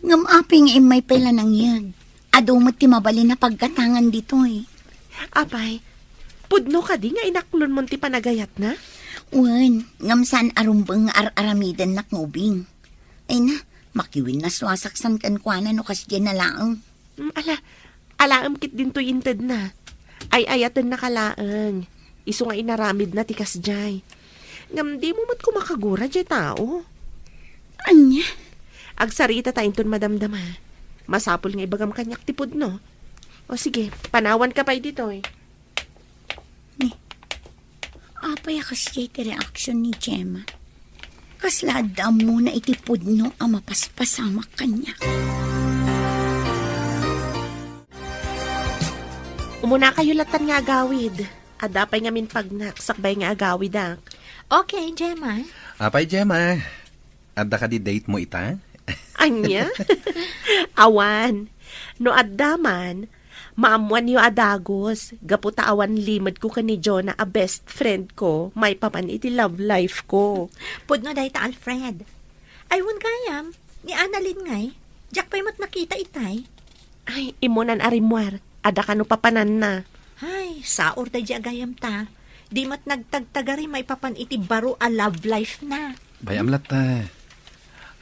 Ngem apay nga immay pay la nangyeg? Adu met ti mabalin a paggatangan ditoy. Apay, pudno kadi nga inaklonmon ti panagayatna? Wen, ngem saan a rumbeng nga ar-aramidennak nga ubing. Ay na, makiwin na suasak san kenkuana no kasdiay na laeng. Mm, ala, alaem ketdin toy intedna. Ay-ayatennaka laeng. Isu nga inaramidna ti kasdiay. Ngem dimo met koma kagura diay tao. Ania? Agsarita ta inton madamdama. Masapul nga ibagam kaniak ti pudno. O sige, panawanka pay ditoy. Ni, apay a kasdiay ti reaksion ni Gemma? Kasla adda ammona iti pudno a mapaspasamak kaniak. Umunakayo latan nga agawid. Adda pay ngamin pagnak sakbay nga agawidak. Okay, Gemma. Apay, Gemma? Adda kadi date mo ita? Ania? Awan. No adda man, maammoanyo a dagus, gapu ta awan limedko ken ni Jonah a best friend ko, maipapan iti love life ko. Pudno dayta, Alfred. Ay, wen gayam, ni Annalyn ngay, diak pay met nakita itay. Ay, immunan a rimmuar, adda kano papananna. Ay, saor daydi a gayamta. Di met nagtagtagari maipapan iti baro a love life na. Bay-am latta.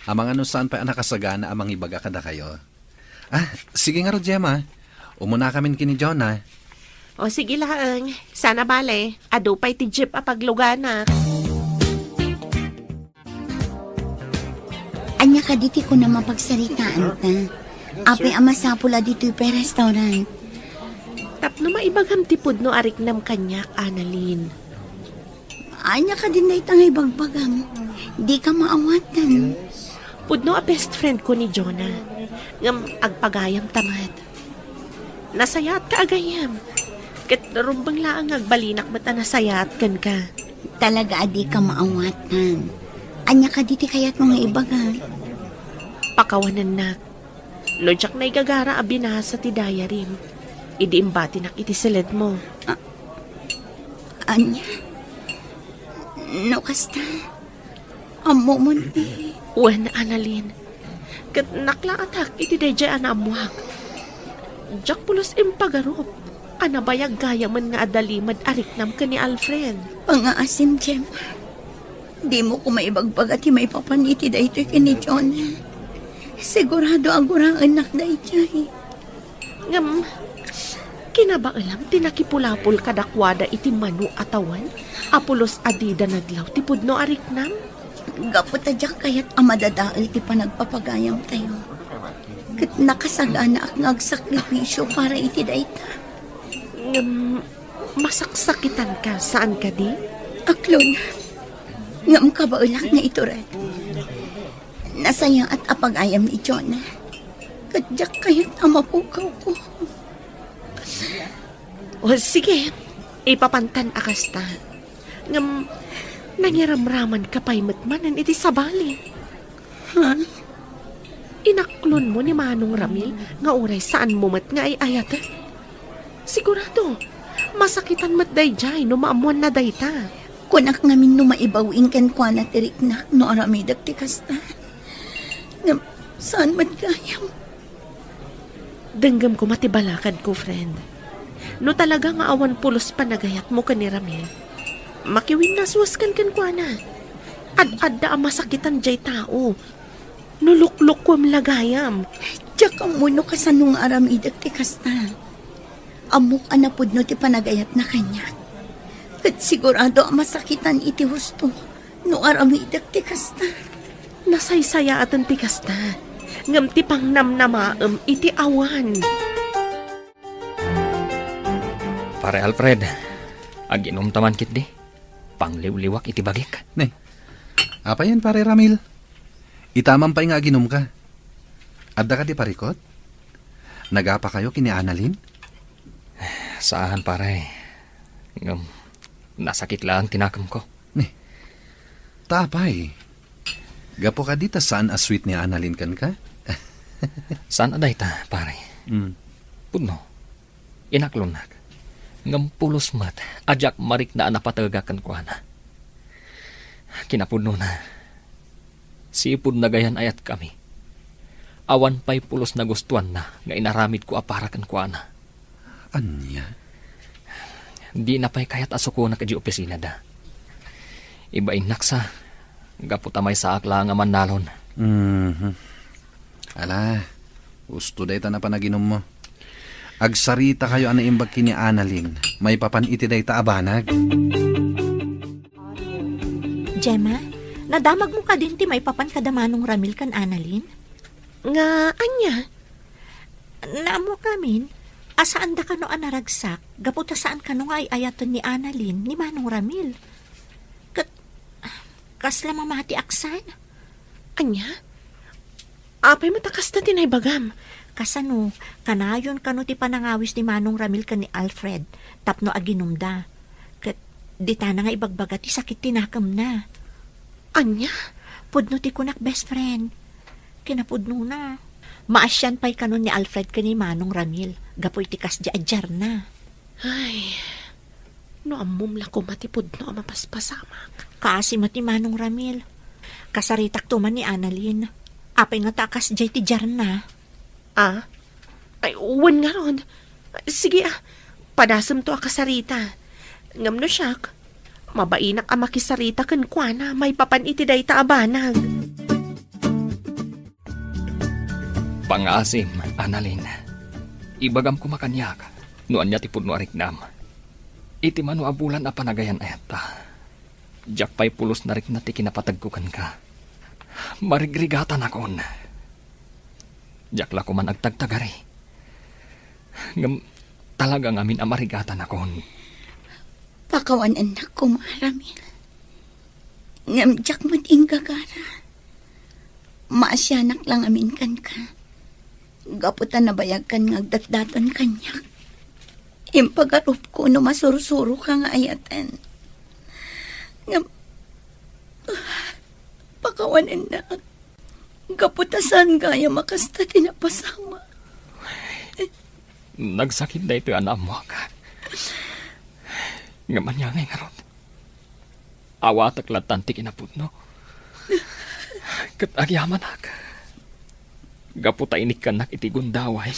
Amangan no saan pay a nakasagana a mangibaga kadakayo. Ah, sige ngarud, Gemma. Umunakamin ken ni Jonah. O, sige laeng. Saan a bale, adu pay ti jeep a pagluganak. Ania kadi ti kunam a pagsaritaanta? Apay a masapul a ditoy pay restaurant? Tapno maibagam ti pudno a riknam kaniak, Annalyn. Ania kadin dayta nga ibagbagam? Dika maawatan. Pudno a best friend ko ni Jonah. Ngem agpagayamta met. Nasayaatka a gayyem. Ket rumbeng laeng nga agbalinak met a nasayaat kenka. Talaga a dika maawatan. Ania kadi ti kayatmo nga ibaga? Pakawanennak. No diak naigagara a binasa ti diaryem, idi imbatinak iti siledmo. A-, ania? No kasta, ammomon ti... Wen, Annalyn. Ket naklaatak iti daydiay a naammoak. Diak pulos impagarup a nabayag gayamen nga adda limed a riknam ken ni Alfred. Pangngaasim, Gemma. Dimo koma ibagbaga ti maipapan iti daytoy ken ni Jonah. Sigurado a guraennak daydiay. Ngem, kinabaelam ti nakipulapol kadakuada iti mano a tawen a pulos a dida nadlaw ti pudno a riknam? Gapu ta diak kayat a madadael ti panagpapagayamtayo. Ket nakasaganaak nga agsakripisio para iti dayta. Ngem, masaksakitanka, saan kadi? Aklon. Ngem kabaelak nga itured. Nasayaat a pagayam ni Jonah. Ket diak kayat a mapukawko. O, sige. Ipapantan a kasta. Ngem, nangiramramanka pay met manen iti sabali. Ha? Inaklonmo ni Manong Ramil nga uray saanmo met nga ay-ayaten? Sigurado, masakitan met daydiay no maammoanna dayta. Kunak ngamin no maibaw-in kenkuana ti riknak no aramidek ti kasta. Ngem, saan met gayam? Denggem koma ti balakadko, friend. No talaga nga awan pulos panagayatmo ken ni Ramil, makiwinnasuaskan kenkuana. Ad-adda a masakitan diay tao. No luklukuem la gayam. Diak ammo no kasano nga aramidek ti kasta. Ammok a napudno ti panagayatna kaniak. Ket sigurado a masakitan iti husto no aramidek ti kasta. Nasaysayaaten ti kasta. ngem ti pangnamnamaem iti awan. Pare Alfred, aginumta man ketdi. Pangliwliwak iti bagik. Ne, apayen, Pare Ramil? Itamam pay nga aginumka. Adda kadi parikut? Nagapakayo ken ni Annalyn? Saan, pare. Ngem, nasakit laeng ti nakemko. Ne, ta apay? Gapu kadi ta saan a sweet ni Annalyn kenka? Saan a dayta, pare. Mm. Pudno, inaklonak. Ngem pulos met a diak marikna a napatega kenkuana. Kinapudnona, sipud nagayan-ayatkami, awan pay pulos nagustuanna nga inaramidko a para kenkuana. Ania? Dina pay kayat a sukonak idiay opisinada. Ibainnak sa, gapu ta maysaak laeng a mannalon. Mhm. Ala, husto dayta a panaginummo. Agsaritakayo a naimbag ken ni Annalyn maipapan iti dayta a banag. Gemma, nadamagmo kadin ti maipapan kada Manong Ramil ken Annalyn? Nga ania? Naammoak ngamin a saanda kano a naragsak gapu ta saan kano nga ay-ayaten ni Annalyn ni Manong Ramil. Ket kasla mamatiak san? Ania? Apay met a kasta ti naibagam? Kasano, kanayon kano ti panangawis ni Manong Ramil ken ni Alfred tapno aginumda. Ket ditana nga ibagbaga ti sakit ti nakemna. Ania? Pudno ti kunak, best friend. Kinapudnona, maasian pay kano ni Alfred ken ni Manong Ramil gapu iti kasdiay a diarna. Ay, no ammom la koma ti pudno a mapaspasamak. Kaasi met ni Manong Ramil. Kasaritakto man ni Annalyn. Apay ngata a kasdiay ti diarna? Ah? Ay, wen ngarud. Sige, ah, padasemto a kasarita. Ngem no siak, mabainak a makisarita kenkuana maipapan iti dayta a banag. Pangaasim, Annalyn. Ibagam koma kaniak no ania ti pudno a riknam. Iti mano a bulan a panagayan-ayatta, diak pay pulos narikna ti kinapategko kenka. Marigrigatanakon. Diak la koman agtagtagari. Ngem talaga ngamin a marigatanakon. Pakawanennak koma, Ramil. Ngem diak met inggagara. Maasianak la ngamin kenka. Gapu ta nabayagkan nga agdatdaton kaniak. Impagarupko no masursuroka nga ayaten. Ngem, pakawanennak. Gapu ta saan gayam a kasta ti napasamak. Nagsakit daytoy a naammoak. Ngem ania ngay ngarud? Awatek lattan ti kinapudno. Ket agyamanak. Gapu ta inikkannak iti gundaway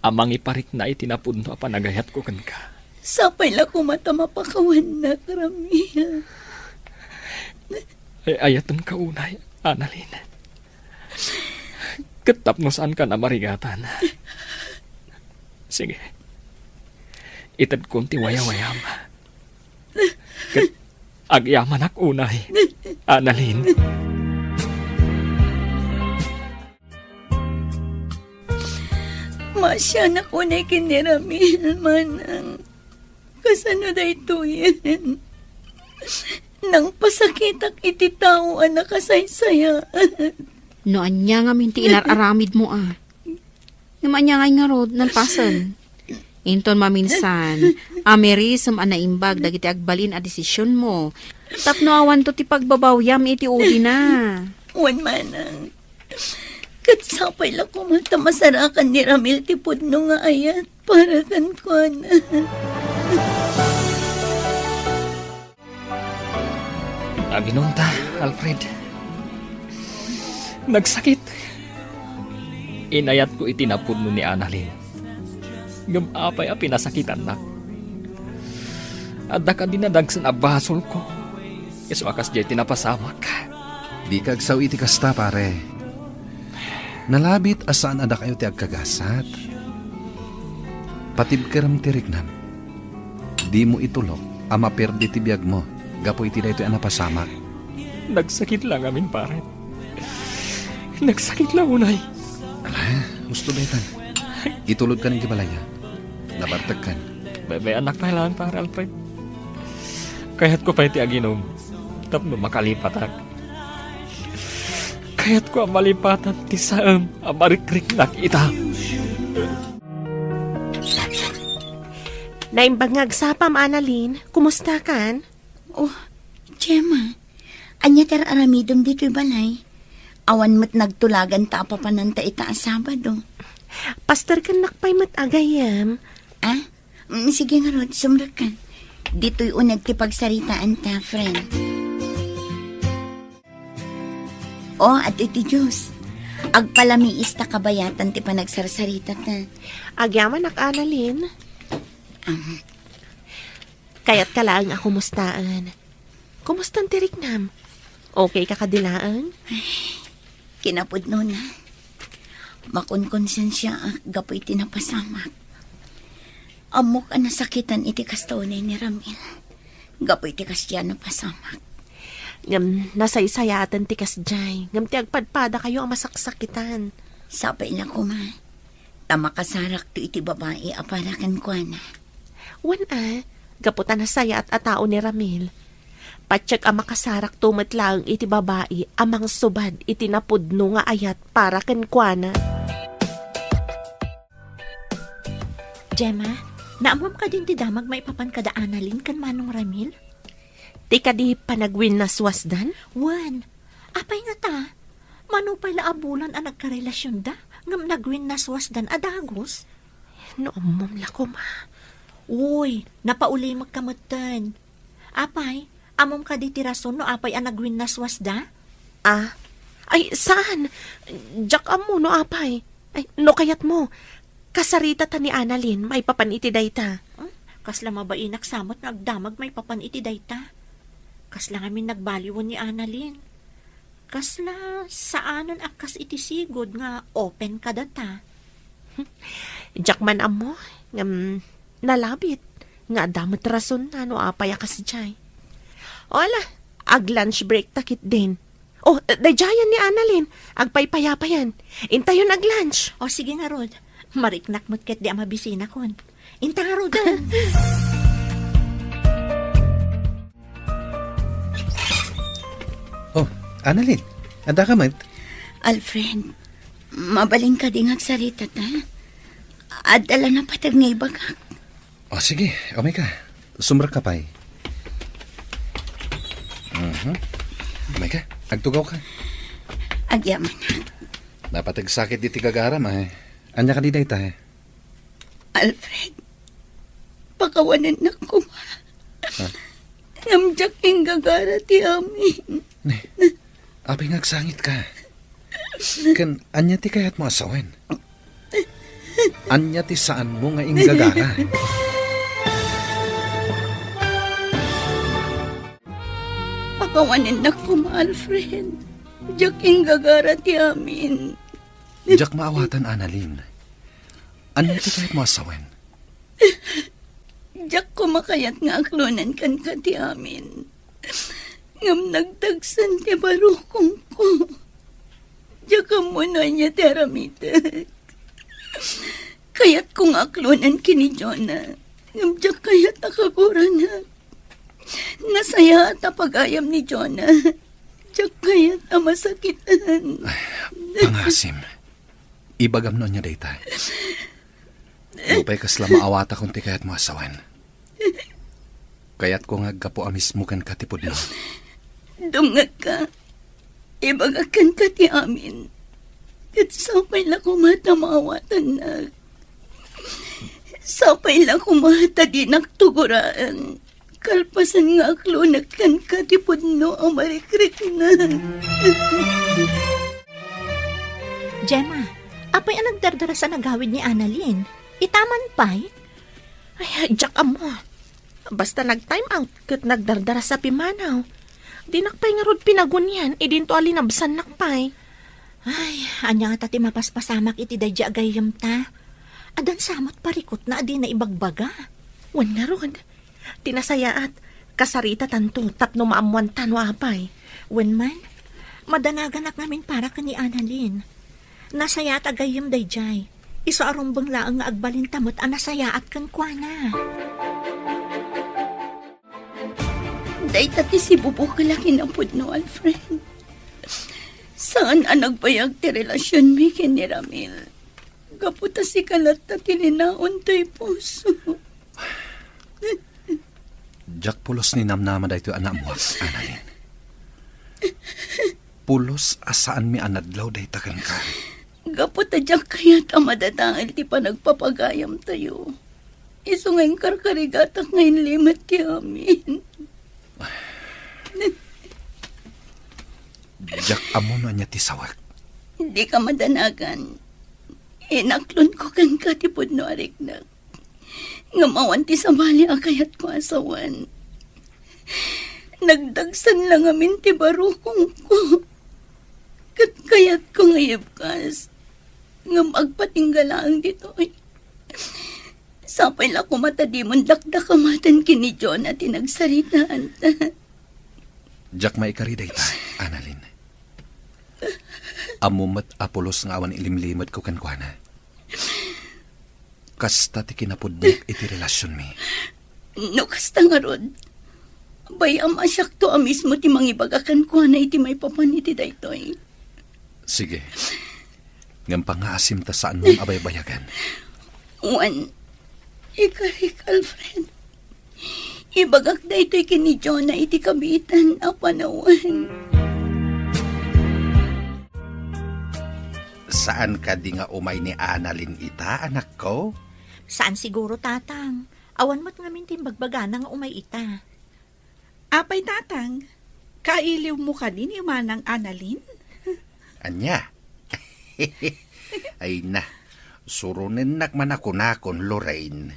a mangiparikna iti napudno a panagayatko kenka. Sapay la koma ta mapakawannak, Ramil. Ay-ayatenka unay, Annalyn. Ket tapno saankan a marigatan. Sige. Itedkon ti wayawayam. Ket agyamanak unay, Annalyn. Maasianak unay ken ni Ramil, manang. Kasano daytoyen? Nangpasakitak iti tao a nakasaysayaat. No ania ngamin ti inar-aramidmo a. Ngem ania ngay ngarud, nalpasen? Inton maminsan, amirisem a naimbag dagiti agbalin a desisionmo, tapno awanto ti pagbabawiam iti udina. Wen manang, ket sapay la koma ta masarakan ni Ramil ti pudno nga ayat para kenkuana. Aginumta, Alfred. Nagsakit. Inayatko iti napudno ni Annalyn. Ngem apay a pinasakitannak? Adda kadi nadagsen a basolko? Isu a kasdiay ti napasamak. Dika agsao iti kasta, pare. Nalabit a saan a dakayo ti agkagasat. Patibkerem ti riknam. Dimo itulok a maperdi ti biagmo gapu iti daytoy a napasamak. Nagsakit la ngamin, pare. Nagsakit la unay. Musto, Betan. Itulodkan iti balay, a. Nabartekkan. Bay-, bay-annak pay laeng, Pare Alfred. Kayatko pay ti aginom tapno makalipatak. Kayatko a malipatan ti saem a marikriknak ita. Naimbag nga agsapam, Annalyn. Kumusta kan? Oh, Gemma, ania ti ar-aramidem ditoy balay? Awan met nagtulagan ta apapananta ita a Sabado. Pasterkennak pay met a gayyem. Ah? Mm, sige ngarud, sumrekka. Ditoy uneg ti pagsaritaanta, friend. Oh, adtoy ti juice. Agpalamiis ta kabayatan ti panagsarsarita ta. Agyamanak, Annalyn. Um, Kayatka laeng a kumustaen. Kumustan ti riknam? Okay ka kadi laeng? Kinapudnona, makonkonsensiaak gapu iti napasamak. Ammok a nasakitan iti kasta unay ni Ramil gapu iti kasdiay a napasamak. Ngem nasaysayaaten ti kasdiay, ngem ti agpadpadakayo a masaksakitan. Sapay la koma ta makasarakto iti babai a para kenkuana. Wen a, gapu ta nasayaat a tao ni Ramil. Patiek a makasarakto met laeng iti babai a mangsubad iti napudno nga ayat para kenkuana. Gemma, naammom kadin ti damag maipapan kada Annalyn ken Manong Ramil? Ti kadi panagwinnaswasdan? Wen, apay ngata? Mano pay la a bulan a nagkarelasionda, ngem nagwinnaswasdan a dagus? No ammom la koma. Uy, napaulimekka metten. Apay, ammom kadi ti rason no apay a nagwinnaswasda? Ah? Ay, saan? Diak ammo no apay. Ay, no kayatmo, kasaritata ni Annalyn maipapan iti dayta. Hmm? Kasla mabainak sa met nga agdamag maipapan iti dayta. Kasla ngamin nagbaliwen ni Annalyn. Kasla saanen a kas iti sigud nga open kadata. Diak man ammo, ngem nalabit nga adda met rasonna no apay a kasdiay. O ala, ag-lunch break ta ketdin. O, daydiayen ni Annalyn, agpaypayapayan. Intayon ag-lunch. O, sige ngarud. Mariknak met ketdi a mabisinakon. Inta ngaruden. Oh, Annalyn, adda ka met? Alfred, mabalin kadi nga agsaritata? Adda la napateg nga ibagak. O, sige, umay ka. Sumrekka pay. Mhm. Umay ka, agtugaw ka. Agyaman. Napateg sakit diti gagaram, ay. Ania kadi dayta, eh? Alfred, pakawanennak koma. Ha? Ngem diak inggagara ti amin. Ne, apay nga agsangitka? Ken ania ti kayatmo a sawen? Ania ti saanmo nga inggagara? Pakawanennak koma, Alfred. Diak inggagara ti amin. Diak maawatan, Annalyn. Ania ti kayatmo a sawen? Diak koma kayat nga aklonen kenka ti amin. Ngem nagdagsen ti barukongko. Diak ammo no ania ti aramidek. Kayatko nga aklonen ken ni Jonah. Ngem diak kayat a kaguranak. Nasayaat a pagayam ni Jonah. Diak kayat a masakitan. Ay, pangasim. Ibagam no ania dayta. Nupay kasla maawatakon ti kayatmo a sawen. Kayatko nga aggapu a mismo kenka ti pudno. Dumngegka. Ibagak kenka ti amin. Ket sapay la koma ta maawatannak. Sapay la koma ta dinak tugoraen. Kalpasan nga aklonek kenka ti pudno a marikriknak. Gemma, apay a nagdardarasa nagawid ni Annalyn? Itaman pay? Ay, diak ammo. Basta nag-time out ket nagdardarasa pimanaw. Dinak pay ngarud pinagunian idinto a linabsannak pay. Ay, ania ngata ti mapaspasamak iti daydi a gayyemta? Addan sa met parikutna a dina ibagbaga. Wen ngarud, ti nasayaat, kasaritatanto tapno maammoanta no apay. Wen man, madanaganak ngamin para ken ni Annalyn. Nasayaat a gayyem daydiay. Isu a rumbeng laeng nga agbalinta met a nasayaat kenkuana. Dayta ti sibubukel a kinapudno, Alfred. Saan a nagbayag ti relasionmi ken ni Ramil. Gapu ta sika latta ti linaon toy puso. Diak pulos ni namnama daytoy a naammoak, Annalyn. Pulos a saanmi a nadlaw dayta kenka. Gapu ta diak kayat a madadael ti panagpapagayamtayo. Isu nga inkarkarigatak nga inlimet ti amin. Diak ammo no ania ti sawek. Dika madanagan. Inaklonko kenka ti pudno a riknak. Ngem awan ti sabali a kayatko a sawen. Nagdagsen la ngamin ti barukongko. Ket kayatko nga ibkas. Ngem agpatingga laeng ditoy. Sapay la koma ta dimon dakdakamaten ken ni Jonah ti nagsaritaanta. Diak maikari dayta, Annalyn. Ammom met a pulos nga awan ilimlimetko kenkuana. Kasta ti kinapudnok iti relasionmi. No kasta ngarud, bay-am a siakto a mismo ti mangibaga kenkuana iti maipapan iti daytoy. Sige. Ngem pangngaasim ta saanmon a baybayagan. Wen, ikarik, Alfred. Ibagak daytoy ken ni Jonah iti kabiitan a panawen. Saan kadi nga umay ni Annalyn ita, anakko? Saan siguro, Tatang. Awan met ngamin ti imbagbagana nga umay ita. Apay, Tatang, kailiwmo kadi ni Manang Annalyn? Ania? Ay na, suronennak man a kunakon, Lorraine.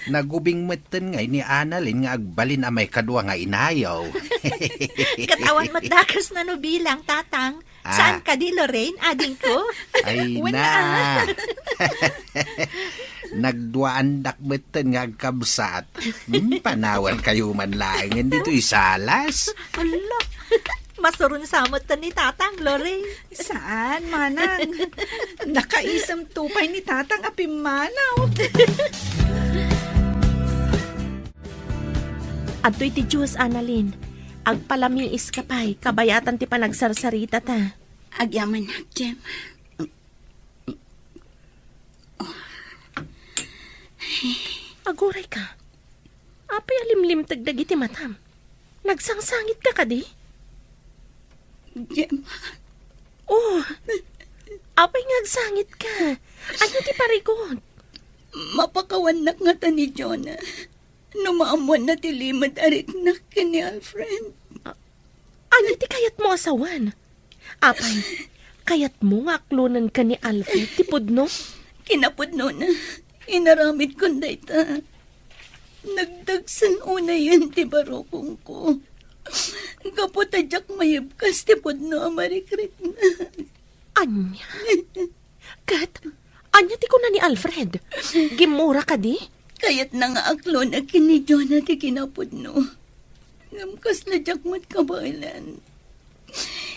Nagubing metten ngay ni Annalyn nga agbalin a maikadua nga inayo. Ket awan met dakesna no bilang, Tatang. Ah. Saan kadi, Lorraine, adingko? Ay na. Nagduaandak metten nga agkabsat. Hmm, panawankayo man laengen ditoy salas. Hala, masuron sa metten ni Tatang, Lorraine. Saan, Manang? Nakaisemto pay ni Tatang a pimmanaw. Adtoy ti juice, Annalyn. Agpalamiiska pay, kabayatan ti panagsarsaritata. Agyamanak, Jem. Agurayka. Apay a limlimteg dagiti matam? Nagsangsangitka kadi? Gemma. Oh, apay nga agsangitka? Ania ti parigot? Mapakawannak ngata ni Jonah no maammoanna ti limed a riknak ken ni Alfred. Ania ti kayatmo a sawen? Apay, kayatmo nga aklonenka ni Alfred ti pudno? Kinapudnona, inaramidkon dayta. Nagdagsen unayen ti barukongko. Gapu ta diak maibkas ti pudno a marikriknak. Ania? Ket, ania ti kuna ni Alfred? Gimmura kadi? Kayatna nga aklonak ken ni Jonah ti kinapudno. Ngem kasla diak met kabaelan.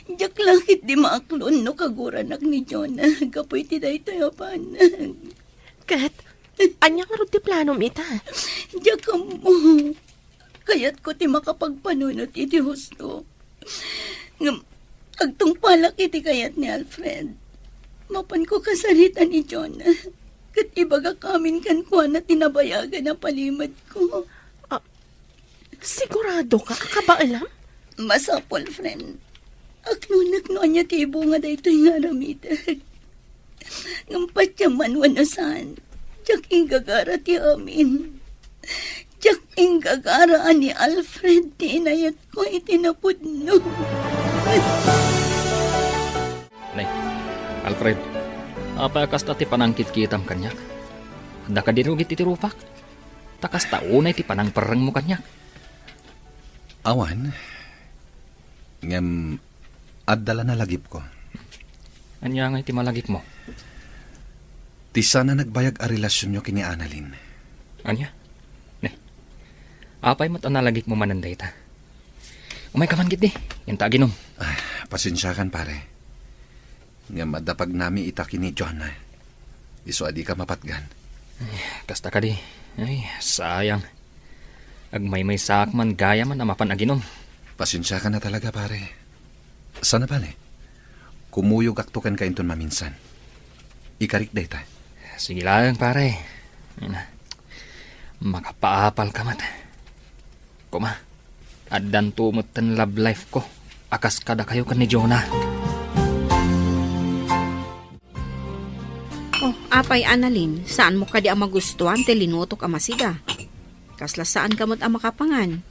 Diak la ketdi maaklon no kaguranak ni Jonah gapu iti daytoy a banag. Ket, ania ngarud ti planom ita? Diak ammo. Kayatko ti makapagpanunot iti husto. Ngem agtungpalak iti kayat ni Alfred. Mapanko kasarita ni Jonah. Ket ibagak amin kenkuana ti nabayagan a palimedko. Ah, siguradoka a kabaelam? Masapul, friend. Aklonak no ania ti ibunga daytoy nga aramidek. Ngem patiemman wenno saan, diak inggagara ti amin. Diak inggagara a ni Alfred ti inayatko iti napudno. Nay, Alfred, apay a kasta ti panangkitkitam kaniak? Adda kadi rugi iti rupak? Ta kasta unay ti panangperrengmo kaniak. Awan. Ngem adda la nalagipko. Ania ngay ti malagipmo? Ti saan a nagbayag a relasionyo ken ni Annalyn. Ania? Ne. Apay met a nalagipmo manen dayta? Umayka man ketdi, inta aginom. Ah, pasensiakan, pare. Ngem adda pagnami ita ken ni Jonah. Isu a dika mapatgan. Ay, kasta kadi. Ay, sayang. Agmaymaysaak man gayam a mapan aginom. Pasensiakan a talaga, pare. Saan a bale? Kumuyogakto kenka inton maminsan. Ikarik dayta. Sige laeng, pare. Ay na. Makapaapalka met. Koma, addanto metten love life ko a kas kadakayo ken ni Jonah. Oh, apay, Annalyn, saanmo kadi a magustuan ti linutok a masiga? Kasla saanka met a makapangan.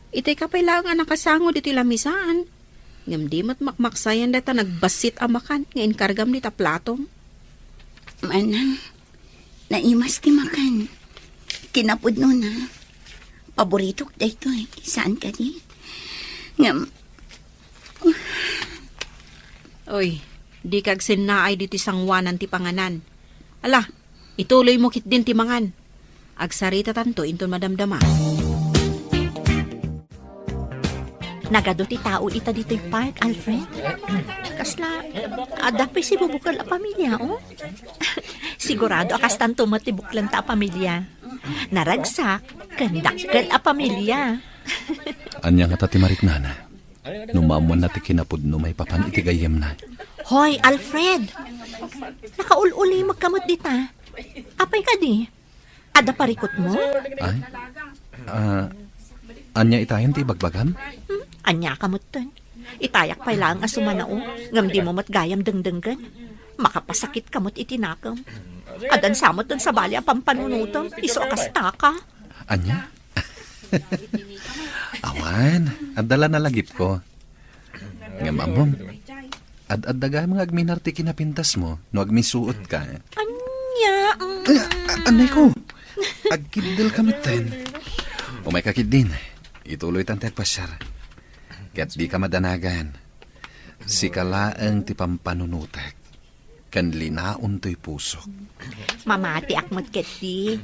Itayka pay laeng a nakasango ditoy lamisaan. Ngem di met makmaksayan dayta nagbassit a makan nga inkargam dita platom. Manang, naimas ti makan. Kinapudnona. Paboritok daytoy. Saan kadi? Ngem, Oy, dika agsennaay ditoy sangoanan ti panganan. Ala, ituloymo ketdin ti mangan. Agsaritatanto inton madamdama. Nagadu ti tao ita ditoy park, Alfred. Kasla, adda pay sibubukel a pamilia, oh. Sigurado a kastanto met ti buklenta a pamilia. Naragsak ken dakkel a pamilia. Ania ngata ti mariknana? No maammoanna ti kinapudno maipapan iti gayyemna. Hoy, Alfred! Nakaul-ulimekka met dita. Apay kadi? Adda parikutmo? Ay? Ah, ania itayen ti ibagbagam? Hmm? Aniaka metten? Itayak pay laeng a sumanao, ngem dimo met gayam dengdenggen. Makapasakitka met iti nakem. Adda sa metten sabali a pampanunotem, isu a kastaka. Ania? Awan, adda la nalagipko. Ngem ammom, ad-adda gayam nga agminar ti kinapintasmo no agmisuotka. Ania? Mm. Ah, a-, anay ko. Agkiddelka metten. Umayka ketdin. Ituloytan ti agpasiar. Ket dika madanagan. Sika laeng ti pampanunotek ken linaon toy pusok. Mamatiak met ketdi.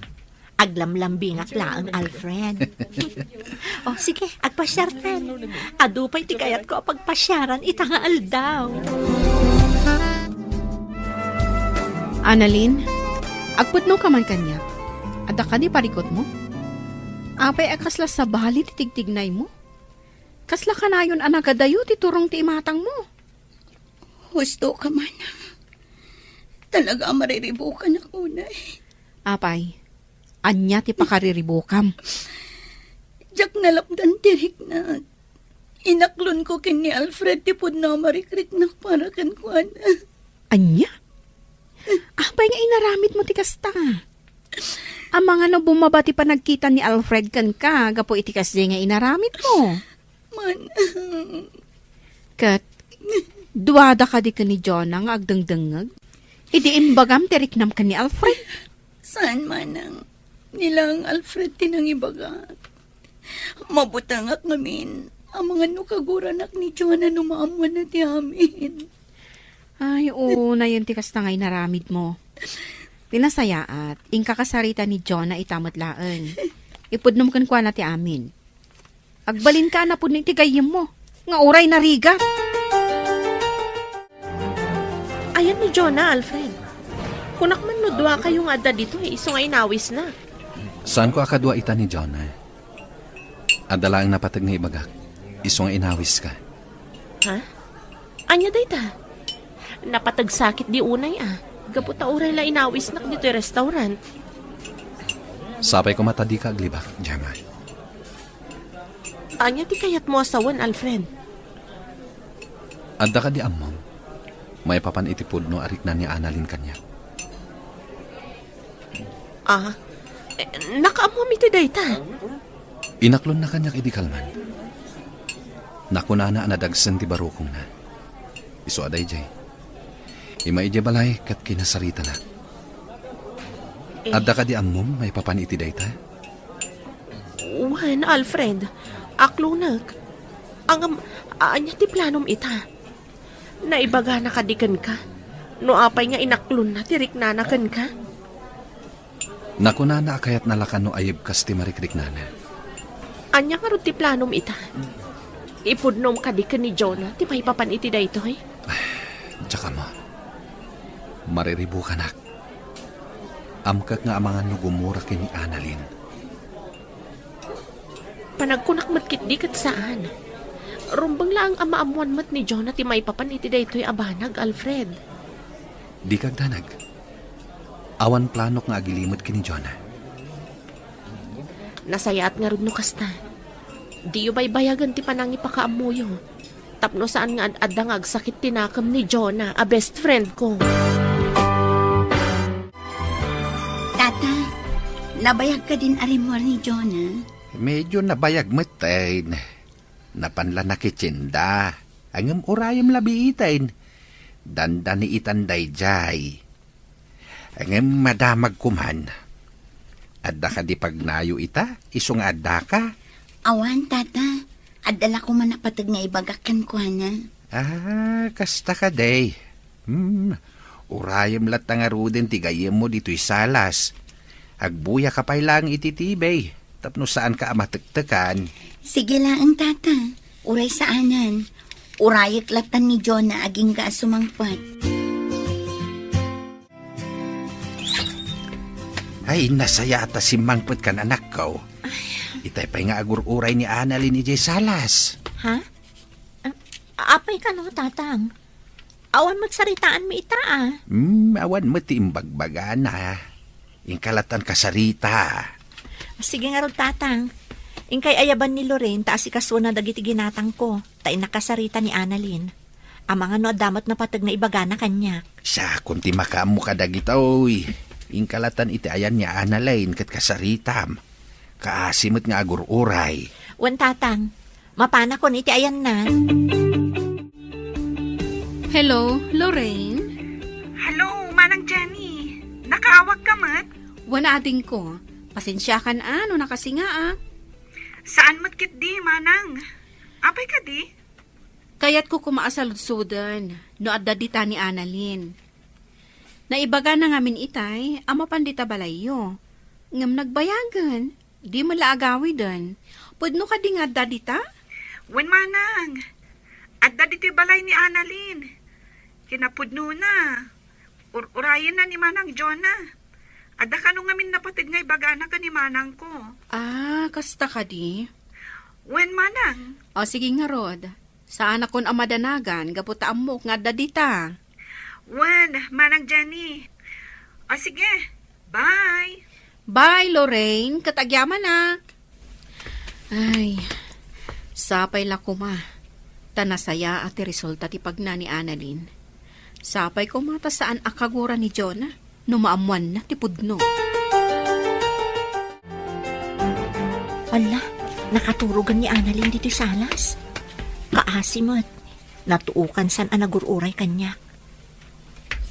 Aglamlambingak laeng, Alfred. Oh, sige, agpasiartan. Adu pay ti kayatko a pagpasiaran ita nga aldaw. Annalyn, agpudnoka man kaniak. Adda kadi parikutmo? Apay a kasla sabali ti tigtignaymo? Kasla kanayon a nagadayo ti turong ti imatangmo? Husto ka, manang. Talaga a mariribukanak unay. Apay, ania ti pakariribukam? Diak nalapdan ti riknak. Inaklonko ken ni Alfred ti pudno a marikriknak para kenkuana. Ania? Apay nga inaramidmo ti kasta? Amangan no bumaba ti panagkita ni Alfred kenka gapu iti kasdiay nga inaramidmo? Manang. Ket, duada kadi ken ni Jonah nga agdengdengngeg? Idi imbagam ti riknam ken ni Alfred? Saan, manang. Ni laeng Alfred ti nangibagak. Mabutengak ngamin, amangan no kaguranak ni Jonah no maammoanna ti amin. Ay, oo, nayon ti kasta nga inaramidmo. Ti nasayaat, inka kasarita ni Jonah ita met laeng. Ipudnom kenkuana ti amin. Agbalinka a napudno iti gayyemmo, nga uray narigat. Ayan ni Jonah, Alfred. Kunak man no duakayo nga adda ditoy, isu nga inawisna. Saanko a kadua ita ni Jonah. Adda laeng napateg nga ibagak, isu nga inawiska. Ha? Ania dayta? Napateg sakit di unay a. Gapu ta uray la inawisnak ditoy restaurant. Sapay koma ta dika aglibak, Gemma. Ania ti kayatmo a sawen, Alfred? Adda kadi ammom, maipapan iti pudno a rikna ni Annalyn kaniak? Ah, eh, nakaammom iti dayta? Inaklonna kaniak idi kalman. Nakunana a nadagsen ti barukongna. Isu a daydiay. Immay idiay balay ket kinasaritanak. Eh. Adda kadi ammom maipapan iti dayta? Wen, Alfred. Aklonek. Ngem, ania ti planom ita? Naibagana kadi kenka? No apay nga inaklonna ti riknana kenka? Nakunana a kayatna la kano a yebkas ti marikriknana. Ania ngarud ti planom ita? Ipudnom kadi ken ni Jonah ti maipapan iti daytoy? Diak ammo. Mariribukanak. Amkak nga amangan no gumura ken ni Annalyn. Panagkunak met ketdi ket saan. Rumbeng laeng a maammoan met ni Jonah ti maipapan iti daytoy a banag, Alfred. Dika agdanag. Awan planok nga agilimed ken ni Jonah. Nasayaat ngarud no kasta. Diyo baybayagen ti panangipakaammoyo. Tapno saan nga ad-adda nga agsakit ti nakem ni Jonah a best friend ko. Tata, nabayag kadin a rimmuar ni Jonah? Medyo nabayag metten. Napan la nakitsinda. Ngem urayem la biiten. Dandani itan daydiay. Ngem madamag koman. Adda kadi pagnayo ita, isu nga addaka? Awan, tata. Adda la koman a pateg nga ibagak kenkuana. Ah, kasta kadi. Hmm, urayem latta ngaruden ti gayyemmo ditoy salas. Agbuyaka pay laeng iti T V, tapno saanka a matektekan. Sige laeng, tata. Uray saanen. Urayek latta ni Jonah agingga a sumangpet. Ay, nasayaat a simmangpet kan, anakko. Itay pay nga agur-uray ni Annalyn idiay salas. Ha? Ah, apay kano, Tatang? Awan met saritaanmi ita, a. Hmm, awan met ti imbagbagana. Inka lattan kasarita. Sige ngarud, Tatang. Inkay ayaban ni Lorraine ta asikasuona dagiti ginatangko, ta innak kasarita ni Annalyn. Amangan no adda met napateg nga ibagana kaniak. Siakon ti makaammo kadagitoy. Inka lattan iti ayan ni Annalyn ket kasaritam. Kaasi met nga agur-uray. Wen, Tatang. Mapanakon iti ayanna. Hello, Lorraine? Hello, Manang Jenny. Nakaawagka met? Wen, adingko. Pasensiakan a no nakasingaak. Saan met ketdi, Manang. Apay kadi? Kayatko koma a saludsoden no adda dita ni Annalyn. Naibagana ngamin itay a mapan dita balayyo. Ngem nagbayagen, di met la agawiden. Pudno kadi nga adda dita? Wen, Manang. Adda ditoy balay ni Annalyn. Kinapudnona. Ur-urayenna ni Manang Jonah. Adda kano ngamin napateg nga ibagana ken ni manangko. Ah, kasta kadi? Wen, Manang. O, sige ngarud. Saanakon a madanagan gapu ta ammok nga adda dita. Wen, Manang Jenny. O, sige. Bye. Bye, Lorraine. Ket agyamanak. Ay, sapay la koma. Ta nasayaat ti resulta ti pagna ni Annalyn. Sapay koma ta saan a kagura ni Jonah no maammoanna ti pudno. Alla, nakaturogan ni Annalyn ditoy salas. Kaasi met. Natuokan san a nagur-uray kaniak.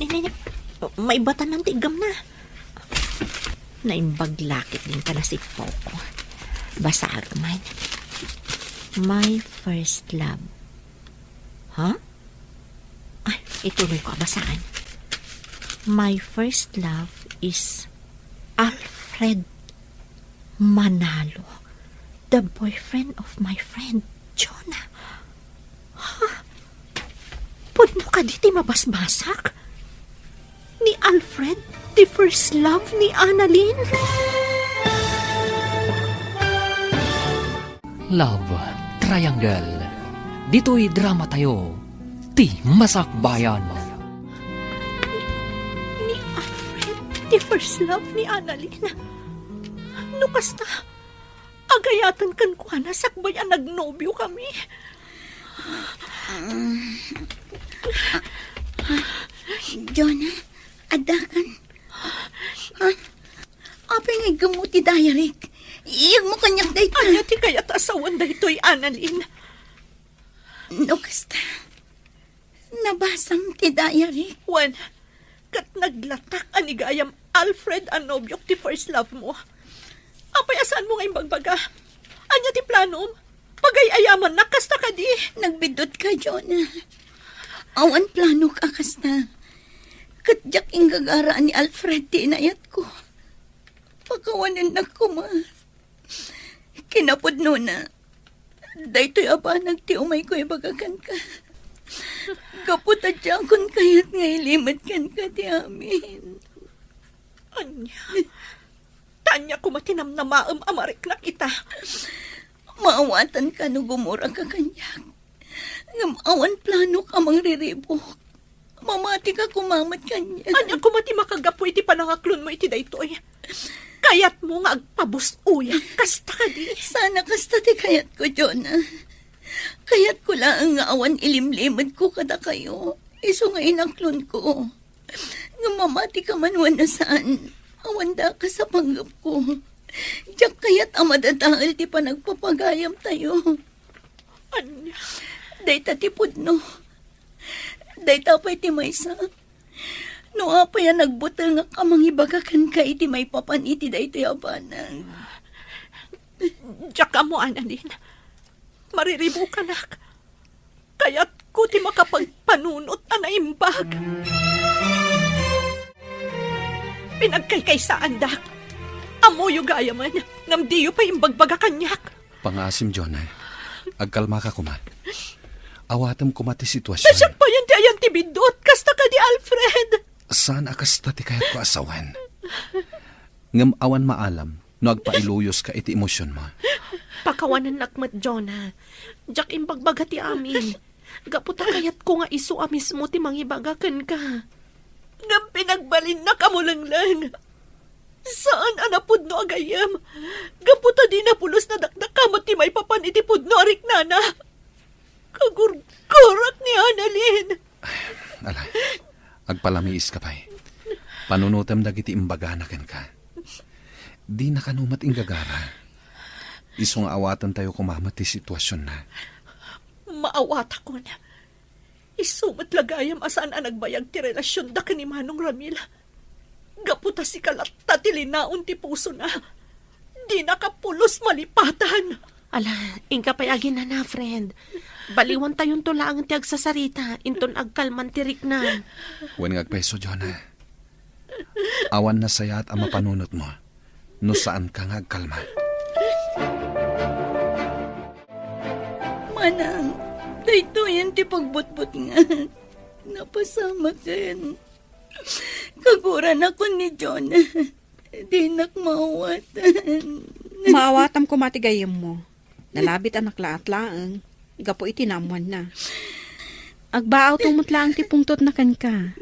Ni, ni, ni. Maibatan ti iggamna. Naimbag la ketdin ta nasippawko. Basaek man. My first love. Ha? Ay, ituloy ko a basaan. My first love is Alfred Manalo, the boyfriend of my friend Jonah. Ha? Pudno kadi ti mabasbasak? Ni Alfred, the first love ni Annalyn? Love Triangle. Ditoy drama tayo, ti masakbayan. Ni Alfred, the first love ni Annalyn. No kasta, agayatan kenkuana sakbay a nagnobiokami. Jonah, addakan. Ah, apay nga iggammo ti diaryk? Iyegmo kaniak dayta. Ania ti kayat a sawen daytoy, Annalyn? No kasta, nabasam ti diaryk. Wen, ket naglatak a ni gayam Alfred a nobiok ti first love mo. Apay a saanmo nga imbagbaga? Ania ti planom? Pagay-ayamannak kasta kadi? Nagbiddut ka, Jonah. Awan planok a kasta. Ket diak inggagara a ni Alfred ti inayatko. Pakawanennak koma. Kinapudnona, daytoy a banag ti umayko ibaga kenka. Gapu ta diakon kayat nga ilimed kenka ti amin. Ania? Ta ania koma ti namnamaem a mariknak ita? Maawatanka no gumuraka kaniak. Ngem awan planok a mangriribuk. Mamatika koma met kaniak. Ania koma ti makagapu iti panangaklonmo iti daytoy? Kayatmo nga agpabus-oyak kasta kadi? Saan a kasta ti kayatko, Jonah. Kayatko laeng nga awan ilimlimedko kadakayo, isu nga inaklonko. Ngem mamatika man wenno saan, awan dakes a panggepko. Diak kayat a madadael ti panagpapagayamtayo. Ania? Dayta ti pudno. Dayta pay ti maysa. No apay a nagbutengak a mangibaga kenka iti maipapan iti daytoy a banag. Diak ammo, Annalyn. Mariribukanak. Kayatko ti makapagpanunot a naimbag. Pinagkaykaysaandak. Ammoyo gayamen, ngem diyo pay imbagbaga kaniak. Pangaasim, Jonah. Agkalmaka koma. Awatem koma ti sitwasion. Ta siak payen ti ayan ti biddut, kasta kadi, Alfred. Saan a kasta ti kayatko a sawen. Ngem awan maalam no agpailuyoska iti emosionmo. Pakawanennak met, Jonah. Diak imbagbaga ti amin. Gapu ta kayatko nga isu a mismo ti mangibaga kenka. Ngem pinagbalinnak a mulengleng. Saan a napudno a gayyem. Gapu ta dina pulos nadakdakama ti maipapan iti pudno a riknana. Kagurgurak ni Annalyn. Ala, agpalamiiska pay. Panunotem dagiti imbagana kenka. Dina kano met inggagara. Isu nga awatentayo koma met ti situasionna. Maawatakon. Isu met la gayam a saan a nagbayag ti relasionda ken ni Manong Ramil. Gapu ta sika latta ti linaon ti pusona. Dinaka pulos malipatan. Ala, inka pay aginana, friend. Baliwantayonto laeng ti agsasarita inton agkalman ti riknam. Wen nga agpayso, Jonah. Awan nasayaat a mapanunotmo no saanka nga agkalma. Manang, daytoyen ti pagbutbutngan. Napasamaken. Kaguranakon ni Jonah. Dinak maawatan. Maawatam koma ti gayyemmo. Nalabit a naklaat laeng gapu iti naammoanna. Agbaawto met laeng ti pungtotna kenka.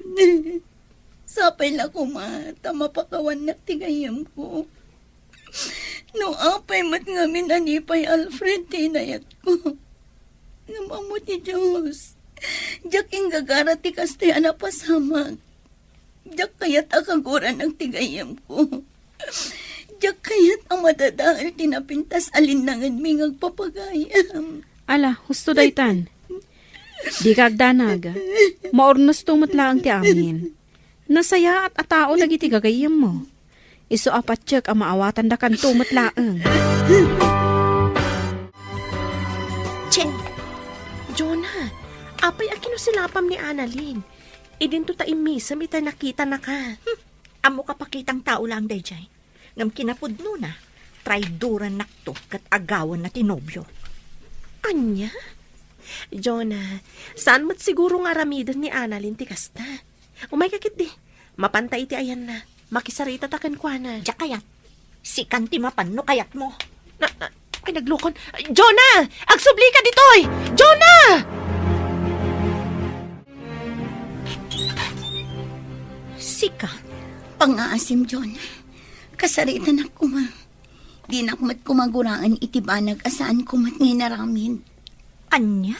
Sapay la koma ta mapakawannak ti gayyemko. No apay met ngamin a ni pay Alfred ti inayatko. Ngem ammo ti Dios, diak inggagara ti kastoy a napasamak. Diak kayat a kaguranak ti gayyemko. Diak kayat a madadael ti napintas a linnangenmi nga agpapagayam. Ala, husto daytan. Dika agdanag. Maurnosto met laeng ti amin. Nasayaat a tao dagiti gagayyemmo. Isu a patiek a maawatandakanto met laeng. Che! Jonah, apay a kinusilapam ni Annalyn? Idinto ta immisem iti nakitanaka. Hmm, ammok a pakitang tao laeng daydiay. Ngem kinapudnona, traidorannakto ket agawanna ti nobio. Ania? Jonah, saan met siguro nga aramiden ni Annalyn ti kasta? Umayka ketdi. Mapanta iti ayanna. Makisaritata kenkuana. Diak kayat. Sikan ti mapan no kayatmo. Na, na, ay, naglukon. Jonah! Agsublika ditoy! Jonah! Sika? Pangaasim, Jonah. Kasaritanak koma. Dinak met koma guraen iti banag a saanko met nga inaramid. Ania?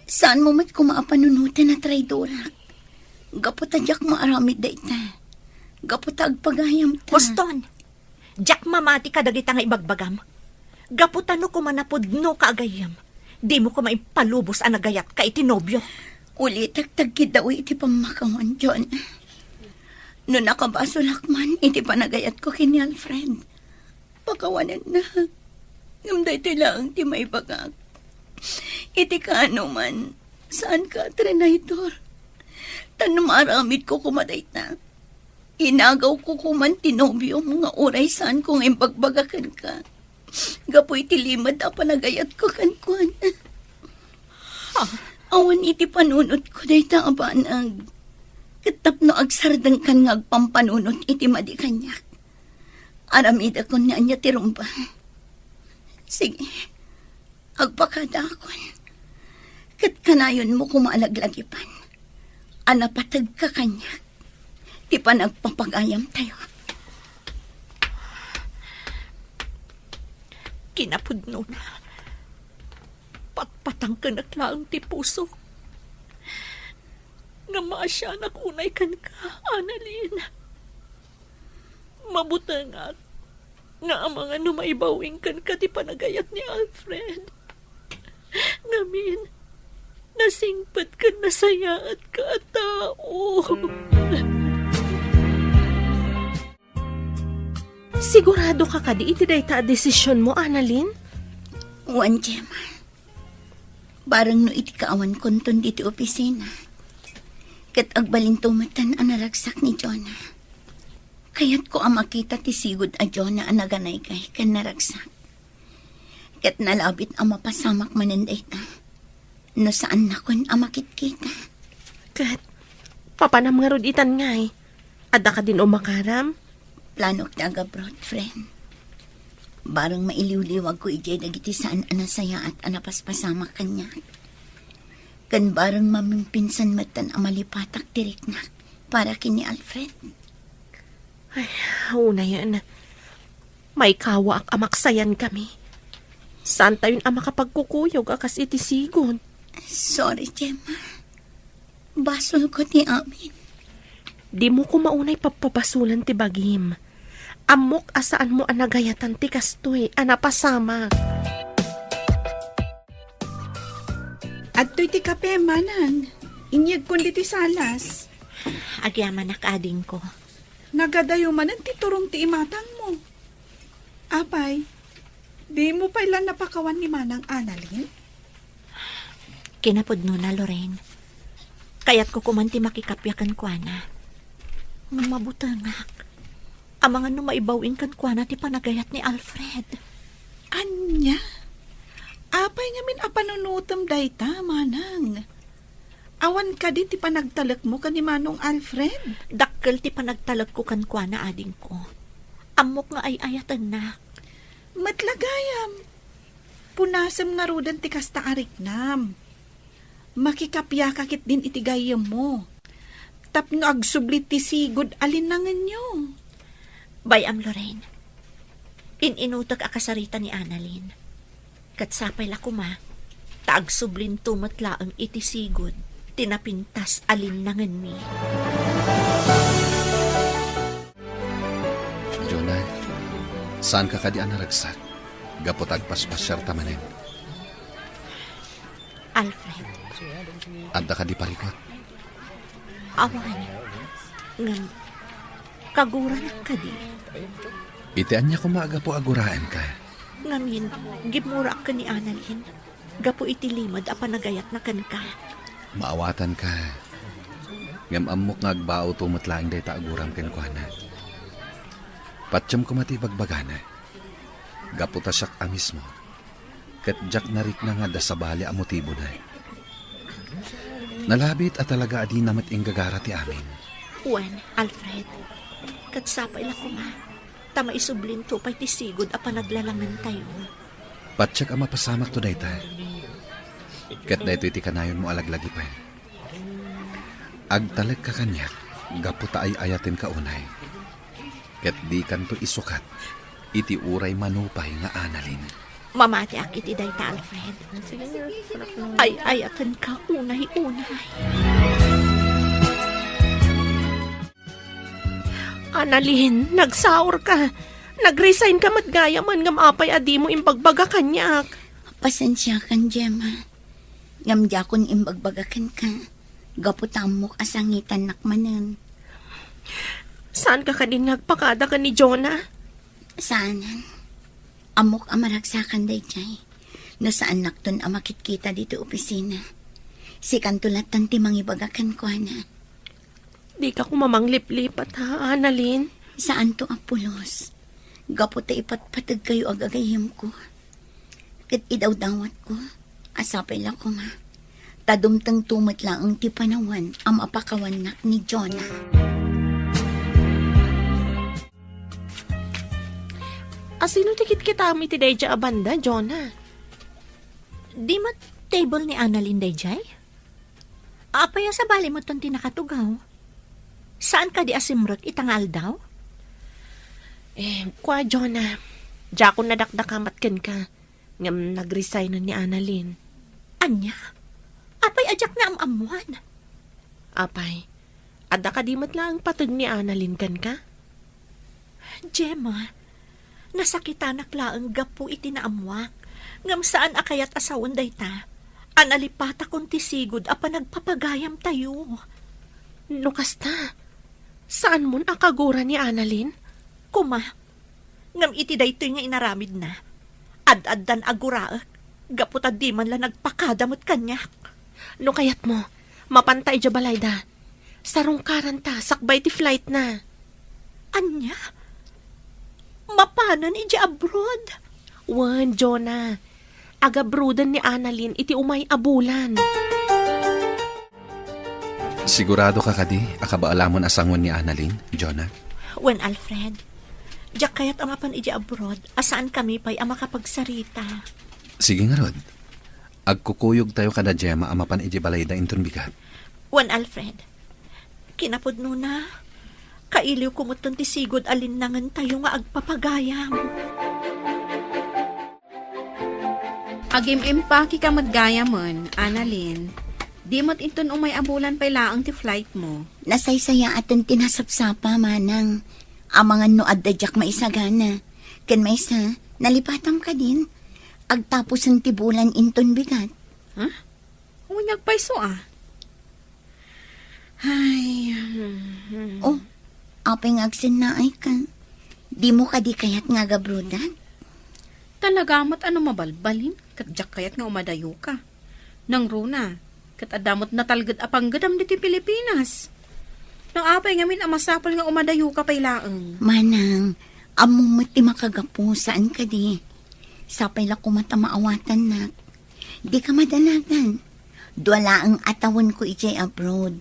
Saanmo met koma a panunoten a traidorak. Gapu ta diak maaramid dayta. Gapu ta agpagayamta. Huston! Diak mamati kadagita nga ibagbagam. Gapu ta no koma napudnoka a gayyem, dimo koma impalubos a nagayatka iti nobio. Ulitek ta agkiddawi iti pammakawan, John. No nakabasolak man iti panagayatko ken ni Alfred, pakawanennak. Ngem daytoy laeng ti maibagak. Iti kaano man, saanka a trinaydor. Ta no maaramidko koma dayta, inagawko koman ti nobiom nga uray saanko nga imbagbaga kenka gapu iti limed a panagayatko kenkuana. Ha? Awan iti panunotko dayta a banag. Ket tapno agsardengkan nga agpampanunot iti madi kaniak, aramidakon nga ania ti rumbeng. Sige, agpakadakon. Ket kanayonmo koma a laglagipan a napategka kaniak ti panagpapagayamtayo. Kinapudnona, patpatangkenak laeng ti pusok. Ngem maasianak unay kenka, Annalyn. Mabutengak nga amangan no maibaw-ing kenka ti panagayat ni Alfred. Ngamin, nasingpet ken nasayaatka a tao. Siguradoka kadi iti dayta a desisionmo, Annalyn? Wen, Gemma. Bareng no iti kaawankonton ditoy opisina, ket agbalinto metten a naragsak ni Jonah. Kayatko a makita ti sigud a Jonah a naganaygay ken naragsak. Ket nalabit a mapasamak manen dayta no saannakon a makitkita. Ket papanam ngarud itan ngay? Adda kadin umakaram? Planok ti agabroad, friend. Bareng mailiwliwagko idiay dagiti saan a nasayaat a napaspasamak kaniak. Ken bareng mamimpinsan metten a malipatak ti riknak para ken ni Alfred. Ay, unayen. Maikawaak a maksayan kami. Saantayon a makapagkukuyog a kas iti sigud. Sorry, Gemma. Basolko ti amin. Dimo koma unay pappabasolan ti bagim. Ammok a saanmo a nagayatan ti kastoy a napasamak. Adtoy ti kape, manang. Inyegkon ditoy salas. Agyamanak, adingko. Nagadayo manen ti turong ti imatangmo. Apay, dimo pay la napakawan ni Manang Annalyn? Kinapudnona, Lorraine. Kayatko koman ti makikappia kenkuana. Ngem mabutengak. Amangan no maibaw-ing kenkuana ti panagayat ni Alfred. Ania? Apay ngamin a panunotem dayta, manang? Awan kadi ti panagtalekmo ken ni Manong Alfred? Dakkel ti panagtalekko kenkuana, adingko. Ammok nga ay-ayatennak. Met la gayam, punasem ngaruden ti kasta a riknam. Makikapiaka ketdin iti gayyemmo tapno agsubli ti sigud a linnangenyo. Bay-am, Lorraine. In-inutek a kasarita ni Annalyn. Ket sapay la koma, ta agsublinto met laeng iti sigud ti napintas a linnangenmi. Jonah, saanka kadi a naragsak gapu ta agpaspasiarta manen? Alfred. Adda kadi parikut? Awan. Ngem, kaguranak kadi? Iti ania koma a gapu a guraenka? Ngamin, gimmurak ken ni Annalyn gapu iti limed a panagayatna kenka. Maawatanka. Ngem ammok nga agbao to met laeng dayta a guram kenkuana. Patiem koma ti ibagbagana. Gapu ta siak a mismo, ket diak narikna nga adda sabali a motibona. Nalabit a talaga a dina met inggagara ti amin. Wen, Alfred, ket sapay la koma, ta maisublinto pay ti sigud a panaglalangentayo. Patiek a mapasamakto dayta. Ket daytoy ti kanayonmo a laglagipen. Agtalekka kaniak gapu ta ay-ayatenka unay. Ket dikanto isukat iti uray mano pay nga Annalyn. Mamatiak iti dayta, Alfred. Ay-ayatenka unay-unay. Annalyn, nagsaorka. Nag-resignka met gayamen ngem apay a dimo imbagbaga kaniak? Pasensiakan, Gemma. Ngem diakon imbagbaga kenka, gapu ta ammok a sangitannak manen. Saanka kadin nga agpakada ken ni Jonah? Saanen. Ammok a maragsakan daydiay. No saannakton a makitkita ditoy opisina, sikanto lattan ti mangibaga kenkuana. Dika koma mangliplipat, ha, Annalyn? Saanto a pulos. Gapu ta ipatpategkayo a gagayyemko. Ket idawdawatko a sapay la koma a dumtengto met laeng ti panawen a mapakawannak ni Jonah. Asino ti kitkitam iti daydiay a banda, Jonah? Di met table ni Annalyn daydiay? Apay a sabali metten ti nakatugaw? Saan kadi a simrek ita nga aldaw? Eh, kua, Jonah, diakon nadakdakamat kenka, ngem nagresignen ni Annalyn. Ania? Apay a diak naam-ammoan? Apay, adda kadi met laeng pateg ni Annalyn kenka? Gemma, nasakitanak laeng gapu iti naammoak, ngem saan a kayat a sawen dayta a nalipatakon ti sigud a panagpapagayamtayo. No kasta, saanmon a kagura ni Annalyn? Kuma, ngem iti daytoy nga inaramidna, ad-addan a guraek gapu ta di man la nagpakada met kaniak. No kayatmo, mapanta idiay balayda. Sarungkaranta sakbay ti flightna. Ania? Mapanen idiay abroad? Wen, Jonah. Agabruden ni Annalyn iti umay a bulan. Sigurado ka kadi a kabaalamon a sangoen ni Annalyn, Jonah? Wen, Alfred. Diak kayat a mapan idiay abroad a saankami pay a makapagsarita. Sige ngarud. Agkukuyogtayo kada Gemma a mapan idiay balayda inton bigat. Wen, Alfred. Kinapudnona, kailiwko metten ti sigud a linnangentayo nga agpapagayam. Agim-impakeka met gayamen, Annalyn. Di met inton umay a bulan pay laeng ti flightmo. Nasaysayaaten ti nasapsapa, manang. Amangan no adda diak maisagana. Ken maysa, nalipatam kadin. Agtapusen ti bulan inton bigat. Huh? Wen, agpayso a. Ay, hmm, hmm. Oh, apay nga agsennaayka? Dimo kadi kayat nga agabrodan? Talaga met a no mabalbalin, ket diak kayat nga umadayoka. Nangruna, ket adda met natalged a panggedam ditoy Pilipinas. No apay ngamin a masapul nga umadayoka pay laeng? Manang, ammom met ti makagapu, saan kadi? Sapay la koma ta maawatannak. Dika madanagan. Dua laeng a tawenko idiay abroad.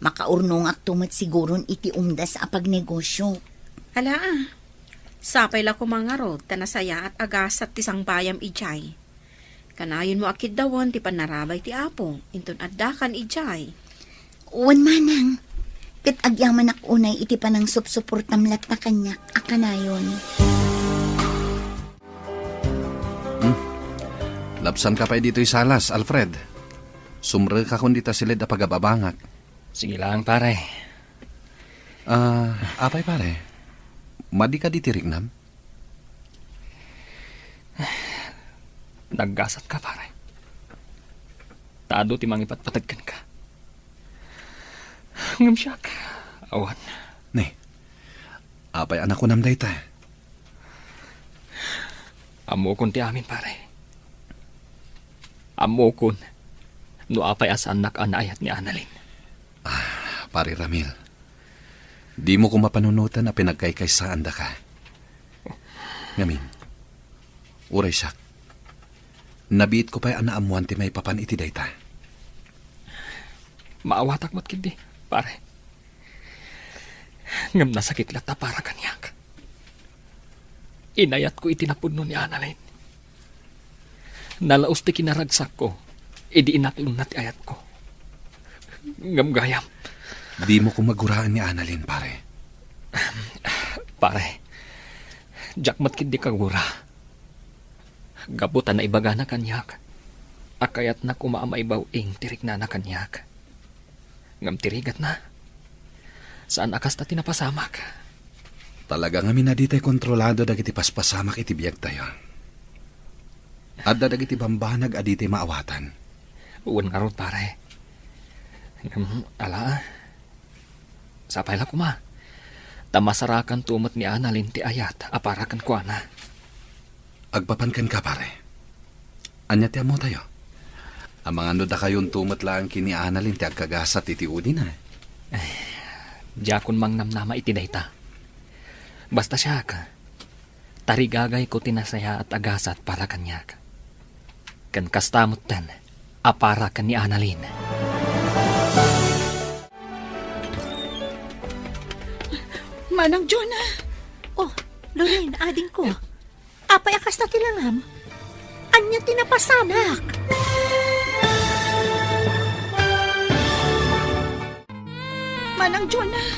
Makaurnongakto met siguron iti umdas a pagnegosio. Ala a. Sapay la koma ngarud ta nasayaat a gasat ti sangbayam idiay. Kanayonmo a kiddawen ti pannarabay ti Apo inton addakan idiay. Wen manang, ket agyamanak unay iti panangsupsuportam latta kaniak a kanayon. Hmm. Labsanka pay ditoy salas, Alfred. Sumrekakon dita siled a pagababangak. Sige lang, pare. Ah, apay, pare? Madika diti riknam? Naggasatka, pare. Ta adu ti mangipatpateg kenka. Ngem siak, awan. Ne, apay a nakunam dayta? Ammokon ti amin, pare. Ammokon no apay a saannak a naayat ni Annalyn. Ah, Pare Ramil, dimo koma panunoten a pinagkaykaysaandaka. Ngamin, uray siak, nabiitko pay a naammoan ti maipapan iti dayta. Maawatak met ketdi, pare. Ngem nasakit latta para kaniak. Inayatko iti napudno ni Annalyn. Nalaus ti kinaragsakko idi inaklonna ti ayatko. Ngem gayam. Dimo koma guraen ni Annalyn, pare. Pare, diak met ketdi kagura. Gapu ta naibagana kaniak a kayatna koma a maibaw-ing ti riknana kaniak. Ngem ti rigatna, saan a kasta ti napasamak. Talaga ngamin a ditay kontrolado dagiti paspasamak iti biagtayo. Adda dagiti bambanag a ditay maawatan. Wen ngarud, pare. Ngem, ala, sapay la koma. Ta masarakanto met ni Annalyn ti ayat a para kenkuana. Agpapan kenka, pare. Ania ti ammotayo? Amangan no dakayonto met laeng ken ni Annalyn ti agkagasat iti udina. Ay, diakon mangnamnama iti dayta. Basta siak, tarigagayko ti nasayaat a gasat para kaniak. Ken kasta metten, a para ken ni Annalyn. Manang Jonah! Oh, Lorraine, adingko. Apay a kasta ti langam? Ania ti napasamak? Manang Jonah!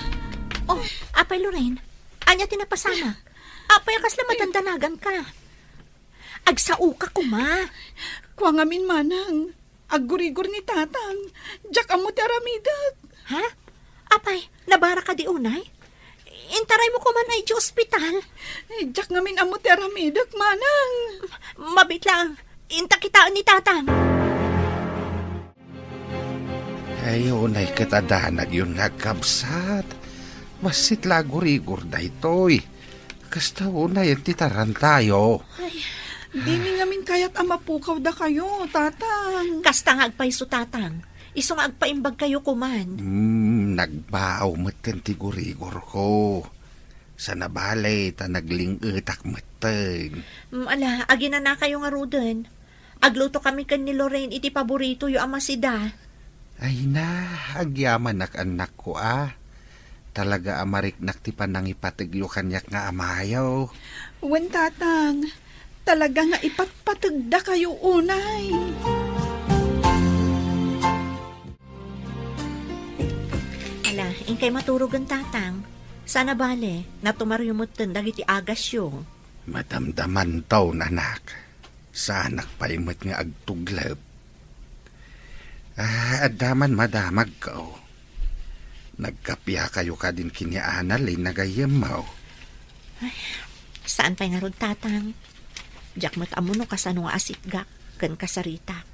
Oh, apay Lorraine, ania ti napasamak? Apay a kasla madandanaganka? Agsaoka koma. Kua ngamin, Manang. Aggurigor ni Tatang. Diak ammo ti aramidek. Ha? Apay, nabara kadi unay? Intaraymo koma idiay ospital. Diak ngamin ammo ti aramidek, Manang. Mabiit lang. Inta kitaen ni Tatang. Ay, unay ket a danagyon nga agkabsat. Bassit la aggurigor daytoy. Kasta unay ti tarantayo. Ay, dimi ngamin kayat a mapukaw dakayo, Tatang. Kasta nga agpayso, Tatang. Isu nga agpaimbag kayo koman. Hmm, nagbaaw metten ti gurigorko. Saan a bale, ta nagling-etak metten. Mm, ala, aginana kayo ngaruden. Agluto kami ken ni Lorraine iti paboritoyo a masida. Ay na, agyamanak, annakko, a. Talaga a mariknak ti panangipategyo kaniak nga amayo. Wen, Tatang, talaga nga ipatpategda kayo unay. Ala, inkay maturogen, Tatang. Saan a bale, natumaryo metten dagiti agasyo. Madamdamanto, anak. Saanak pay met nga agtuglep. Ah, adda man madamagko. Nagkappia kayo kadin ken ni Annalyn a gayyemmo? Ay, saan pay ngarud, Tatang. Diak met ammo no kasano nga asitgak ken kasaritak.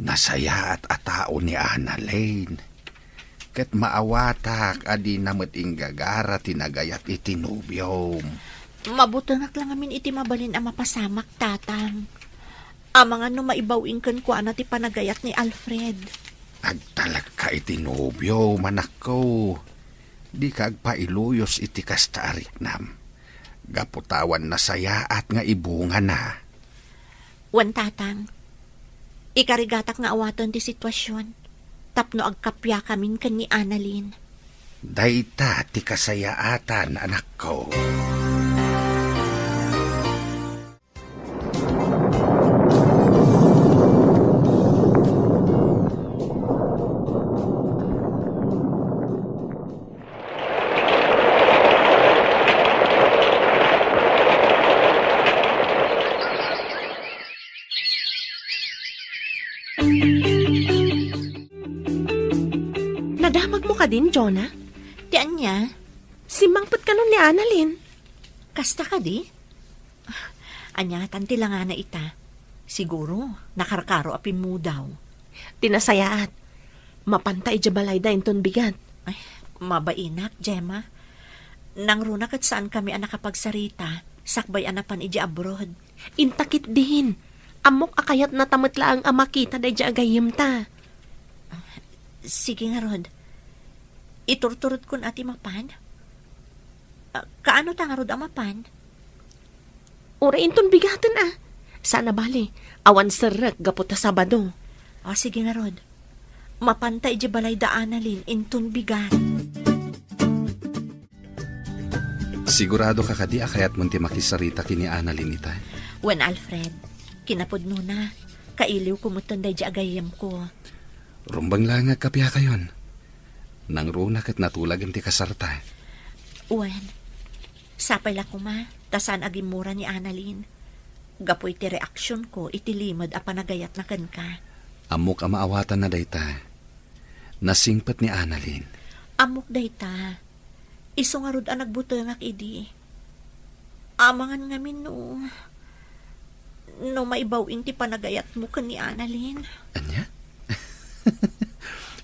Nasayaat a tao ni Annalyn. Ket maawatak a dina met inggagara ti nagayat iti nobiom. Mabutengak la ngamin iti mabalin a mapasamak, Tatang. Amangan no maibaw-ing kenkuana ti panagayat ni Alfred. Agtalekka iti nobiom, anakko. Dika agpailuyos iti kasta a riknam. Gapu ta awan nasayaat nga ibungana. Wen, Tatang, ikarigatak nga awaten ti situasion tapno agkappiakamin ken ni Annalyn. Dayta ti kasayaatan, anakko. Nadamagmo kadin, Jonah? Ti ania? Simmangpet kanon ni Annalyn. Kasta kadi? Ania ngatan ti langana ita? Siguro, nakarkaro a pimmudaw. Ti nasayaat, mapanta idiay balayda inton bigat. Ay, mabainak, Gemma. Nangruna ket saankami a nakapagsarita, sakbay a napan idiay abroad. Inta ketdin. Ammok a kayatnata met laeng a makita daydiay a gayyemta. Sige ngarud. Iturturodkon a ti mapan? Ah, kaano ta ngarud a mapan? Uray inton bigaten a. Saan a bale, awan serrek gapu ta Sabado. Ah, sige ngarud. Mapanta idiay balayda Annalyn inton bigat. Sigurado ka kadi a kayatmon ti makisarita ken ni Annalyn ita? Wen, Alfred, kinapudnona, kailiwko metten daydiay a gayyemko. Rumbeng laeng nga agkappiakayon. Nangruna ket natulagen ti kasarta. Wen, sapay la koma, ta saan a gimmura ni Annalyn. Gapu iti reaksionko iti limed a panagayatna kenka. Ammok a maawatanna dayta. Nasingpet ni Annalyn. Ammok dayta. Isu ngarud a nagbutengak idi. Amangan ngamin no, no maibaw-ing ti panagayatmo ken ni Annalyn. Ania?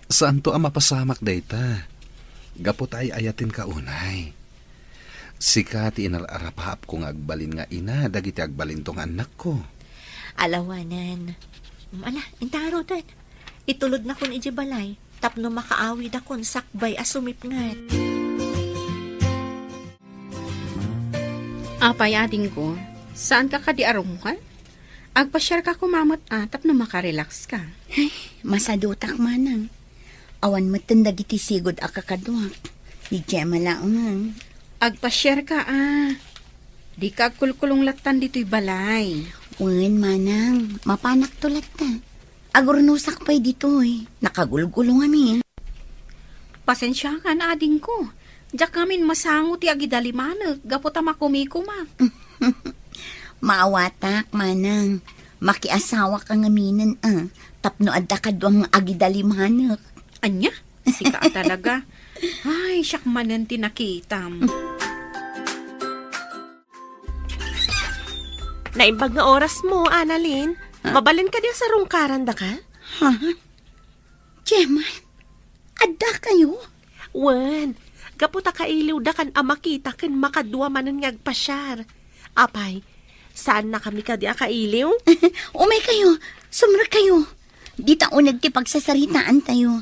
Saanto a mapasamak dayta. Gapu ta ay-ayatenka unay. Sika ti inar-arapaapko nga agbalin nga ina dagiti agbalinto nga annakko. Alawanen. Ala, inta ngaruden. Itulodnakon idiay balay tapno makaawidakon sakbay a sumipnget. Apay, adingko, saanka kadi a rummuar? Agpasiarka koma met a tapno makarelax ka. Ay, masadutak manang. Awan metten dagiti sigud a kakaduak. Ni Gemma laengen. Agpasiarka a. Dika agkulkulong lattan ditoy balay. Wen, manang, mapanakto latta. Agurnosak pay ditoy. Nakagulgulong amin. Pasensiakan, adingko. Diak ngamin masango ti agidalimanek gapu ta makumikumak. Maawatak, manang. Makiasawaka ngaminen a. Tapno adda kaduam nga agidalimanek. Ania? Sika a talaga. Ay, siak manen ti nakitam. Naimbag nga orasmo, Annalyn. Ah. Mabalin kadi a sarungkarandaka? Ha? Gemma, adda kayo? Wen, gapu ta kailiwdakan a makita ken makadua manen nga agpasiar. Apay, saannakami kadi a kailiw? Umay kayo, sumrek kayo. Dita uneg ti pagsasaritaan tayo.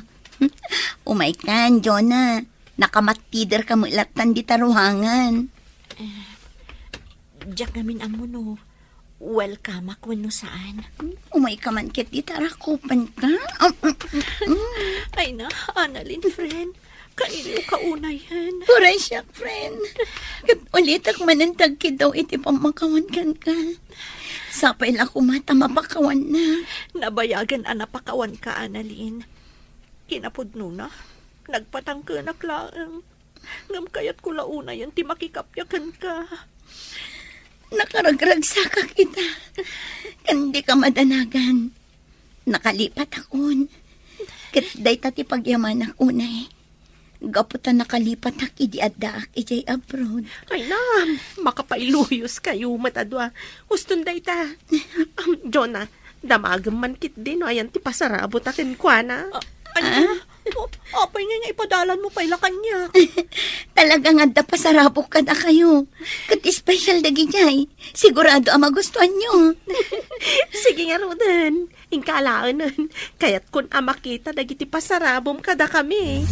Umaykan, Jonah. Nakamattiderka met lattan dita ruangan. Eh, diak ngamin ammo no welcome-ak wenno saan. Umayka man ket dita rakupenka. Ay na, Annalyn, friend. Kailiwka unayen. Uray siak, friend. Ket ulitek manen ti agkiddaw iti pammakawan kenka. Sapay la koma ta mapakawannak. Nabayagen a napakawanka, Annalyn. Kinapudnona, nagpatangkenak laeng. Ngem kayatko la unayen ti makikappia kenka. Nakaragragsakak ita. Ken dika madanagan. Nakalipatakon. Ket dayta ti pagyamanak unay. Gapu ta nakalipatak idi addaak idiay abroad. Ay na, makapailuyos kayo met a dua. Huston dayta. Am, Jonah, damagem man ketdi no ayan ti pasarabota kenkuana. Ah, ania? Ah? O, apay ngay nga ipadalan mo pay la kaniak? Talaga nga adda pasarabok kadakayo. Ket espesyal dagidiay. Sigurado a magustuanyo. Sige ngaruden. Inka alaenen. Kayatkon a makita dagiti pasarabom kadakami.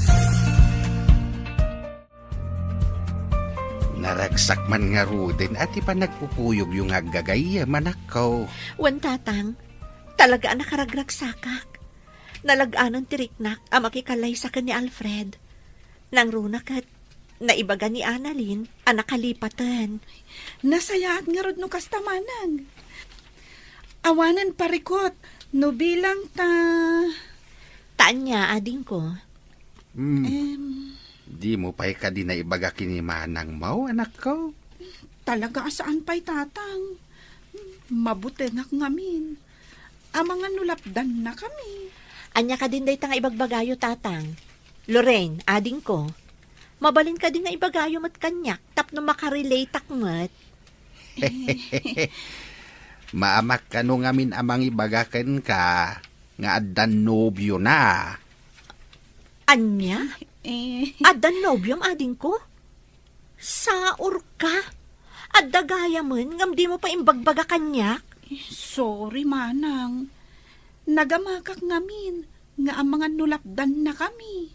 Naragsak man ngaruden a ti panagpupuyogyo nga aggagayyem, anakko. Wen, Tatang, talaga a nakaragragsakak. Nalag-anan ti riknak a makikallaysa ken ni Alfred. Nangruna ket naibaga ni Annalyn a nakalipaten. Nasayaat ngarud no kasta manang. Awanen parikut no bilang ta. Ta ania, adingko? Hmm. Em. Dimo pay kadi naibaga ken ni manangmo, anakko? Talaga a saan pay, Tatang. Mabutengak ngamin. Amangan no lapdannakami. Ania kadin dayta nga ibagbagayo, Tatang? Lorraine, adingko, mabalin kadi nga ibagayo met kaniak tapno makarelateak met? Maamak kano ngamin a mangibaga kenka nga addan nobiona. Ania? Eh. Addan nobiom, adingko? Saorka? Adda gayamen ngem dimo pay imbagbaga kaniak? Sorry, manang. Nagamakak ngamin nga amangan no lapdannakami.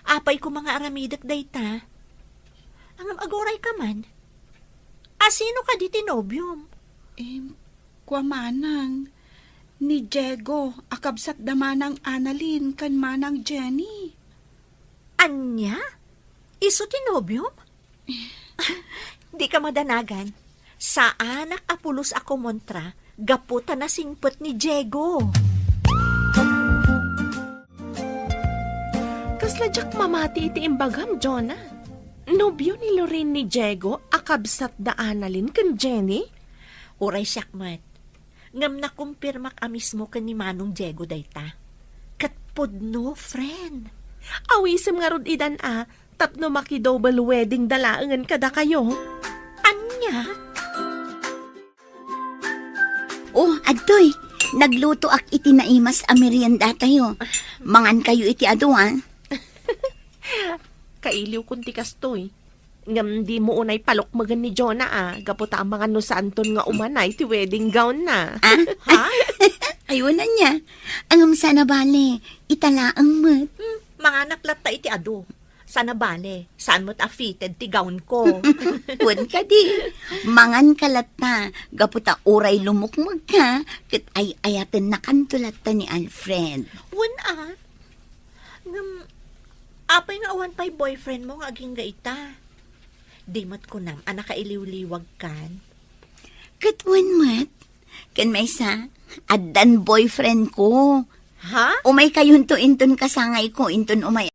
Apay koma nga aramidek dayta? Ngem agurayka man. A sino kadi ti nobiom? Em, kua manang, ni Diego a kabsat da manang Annalyn ken manang Jenny. Ania? Isu ti nobiom? Dika madanagan. Saanak a pulos a kumontra gapu ta nasingpet ni Diego. Kasla diak mamati iti imbagam, Jonah. Nobio ni Lorraine ni Diego a kabsat da Annalyn ken Jenny? Uray siak met. Ngem nakumpirmak a mismo ken ni Manong Diego dayta. Ket pudno, friend. Awisem ngarud idan a, tapno maki-double wedding da laengen kadakayo. Ania? Oh, adtoy. Naglutoak iti naimas a meriendatayo. Mangankayo iti adu, a. Kailiwkon ti kastoy. Ngem dimo unay palukmegen ni Jonah a, gapu ta amangan no saanton nga umanay ti wedding gown na. Ah? Ha? Aywan ania. Ngem saan a bale, ita laeng met. Hmm, manganak latta iti adu. Sana bale, saan met a fitted ti gown ko. Wen kadi, mangan ka latta, gapu ta uray lumukmeg ka, ket ay-ayatennakanto latta ni Alfred. Wen a, ngem, apay nga awan pay boyfriend mo nga agingga ita? Di met kunam a nakailiwliwag kan? Ket wen met, ken maysa, addan boyfriend ko. Ha? Umay kayonto inton kasangay ko, inton umay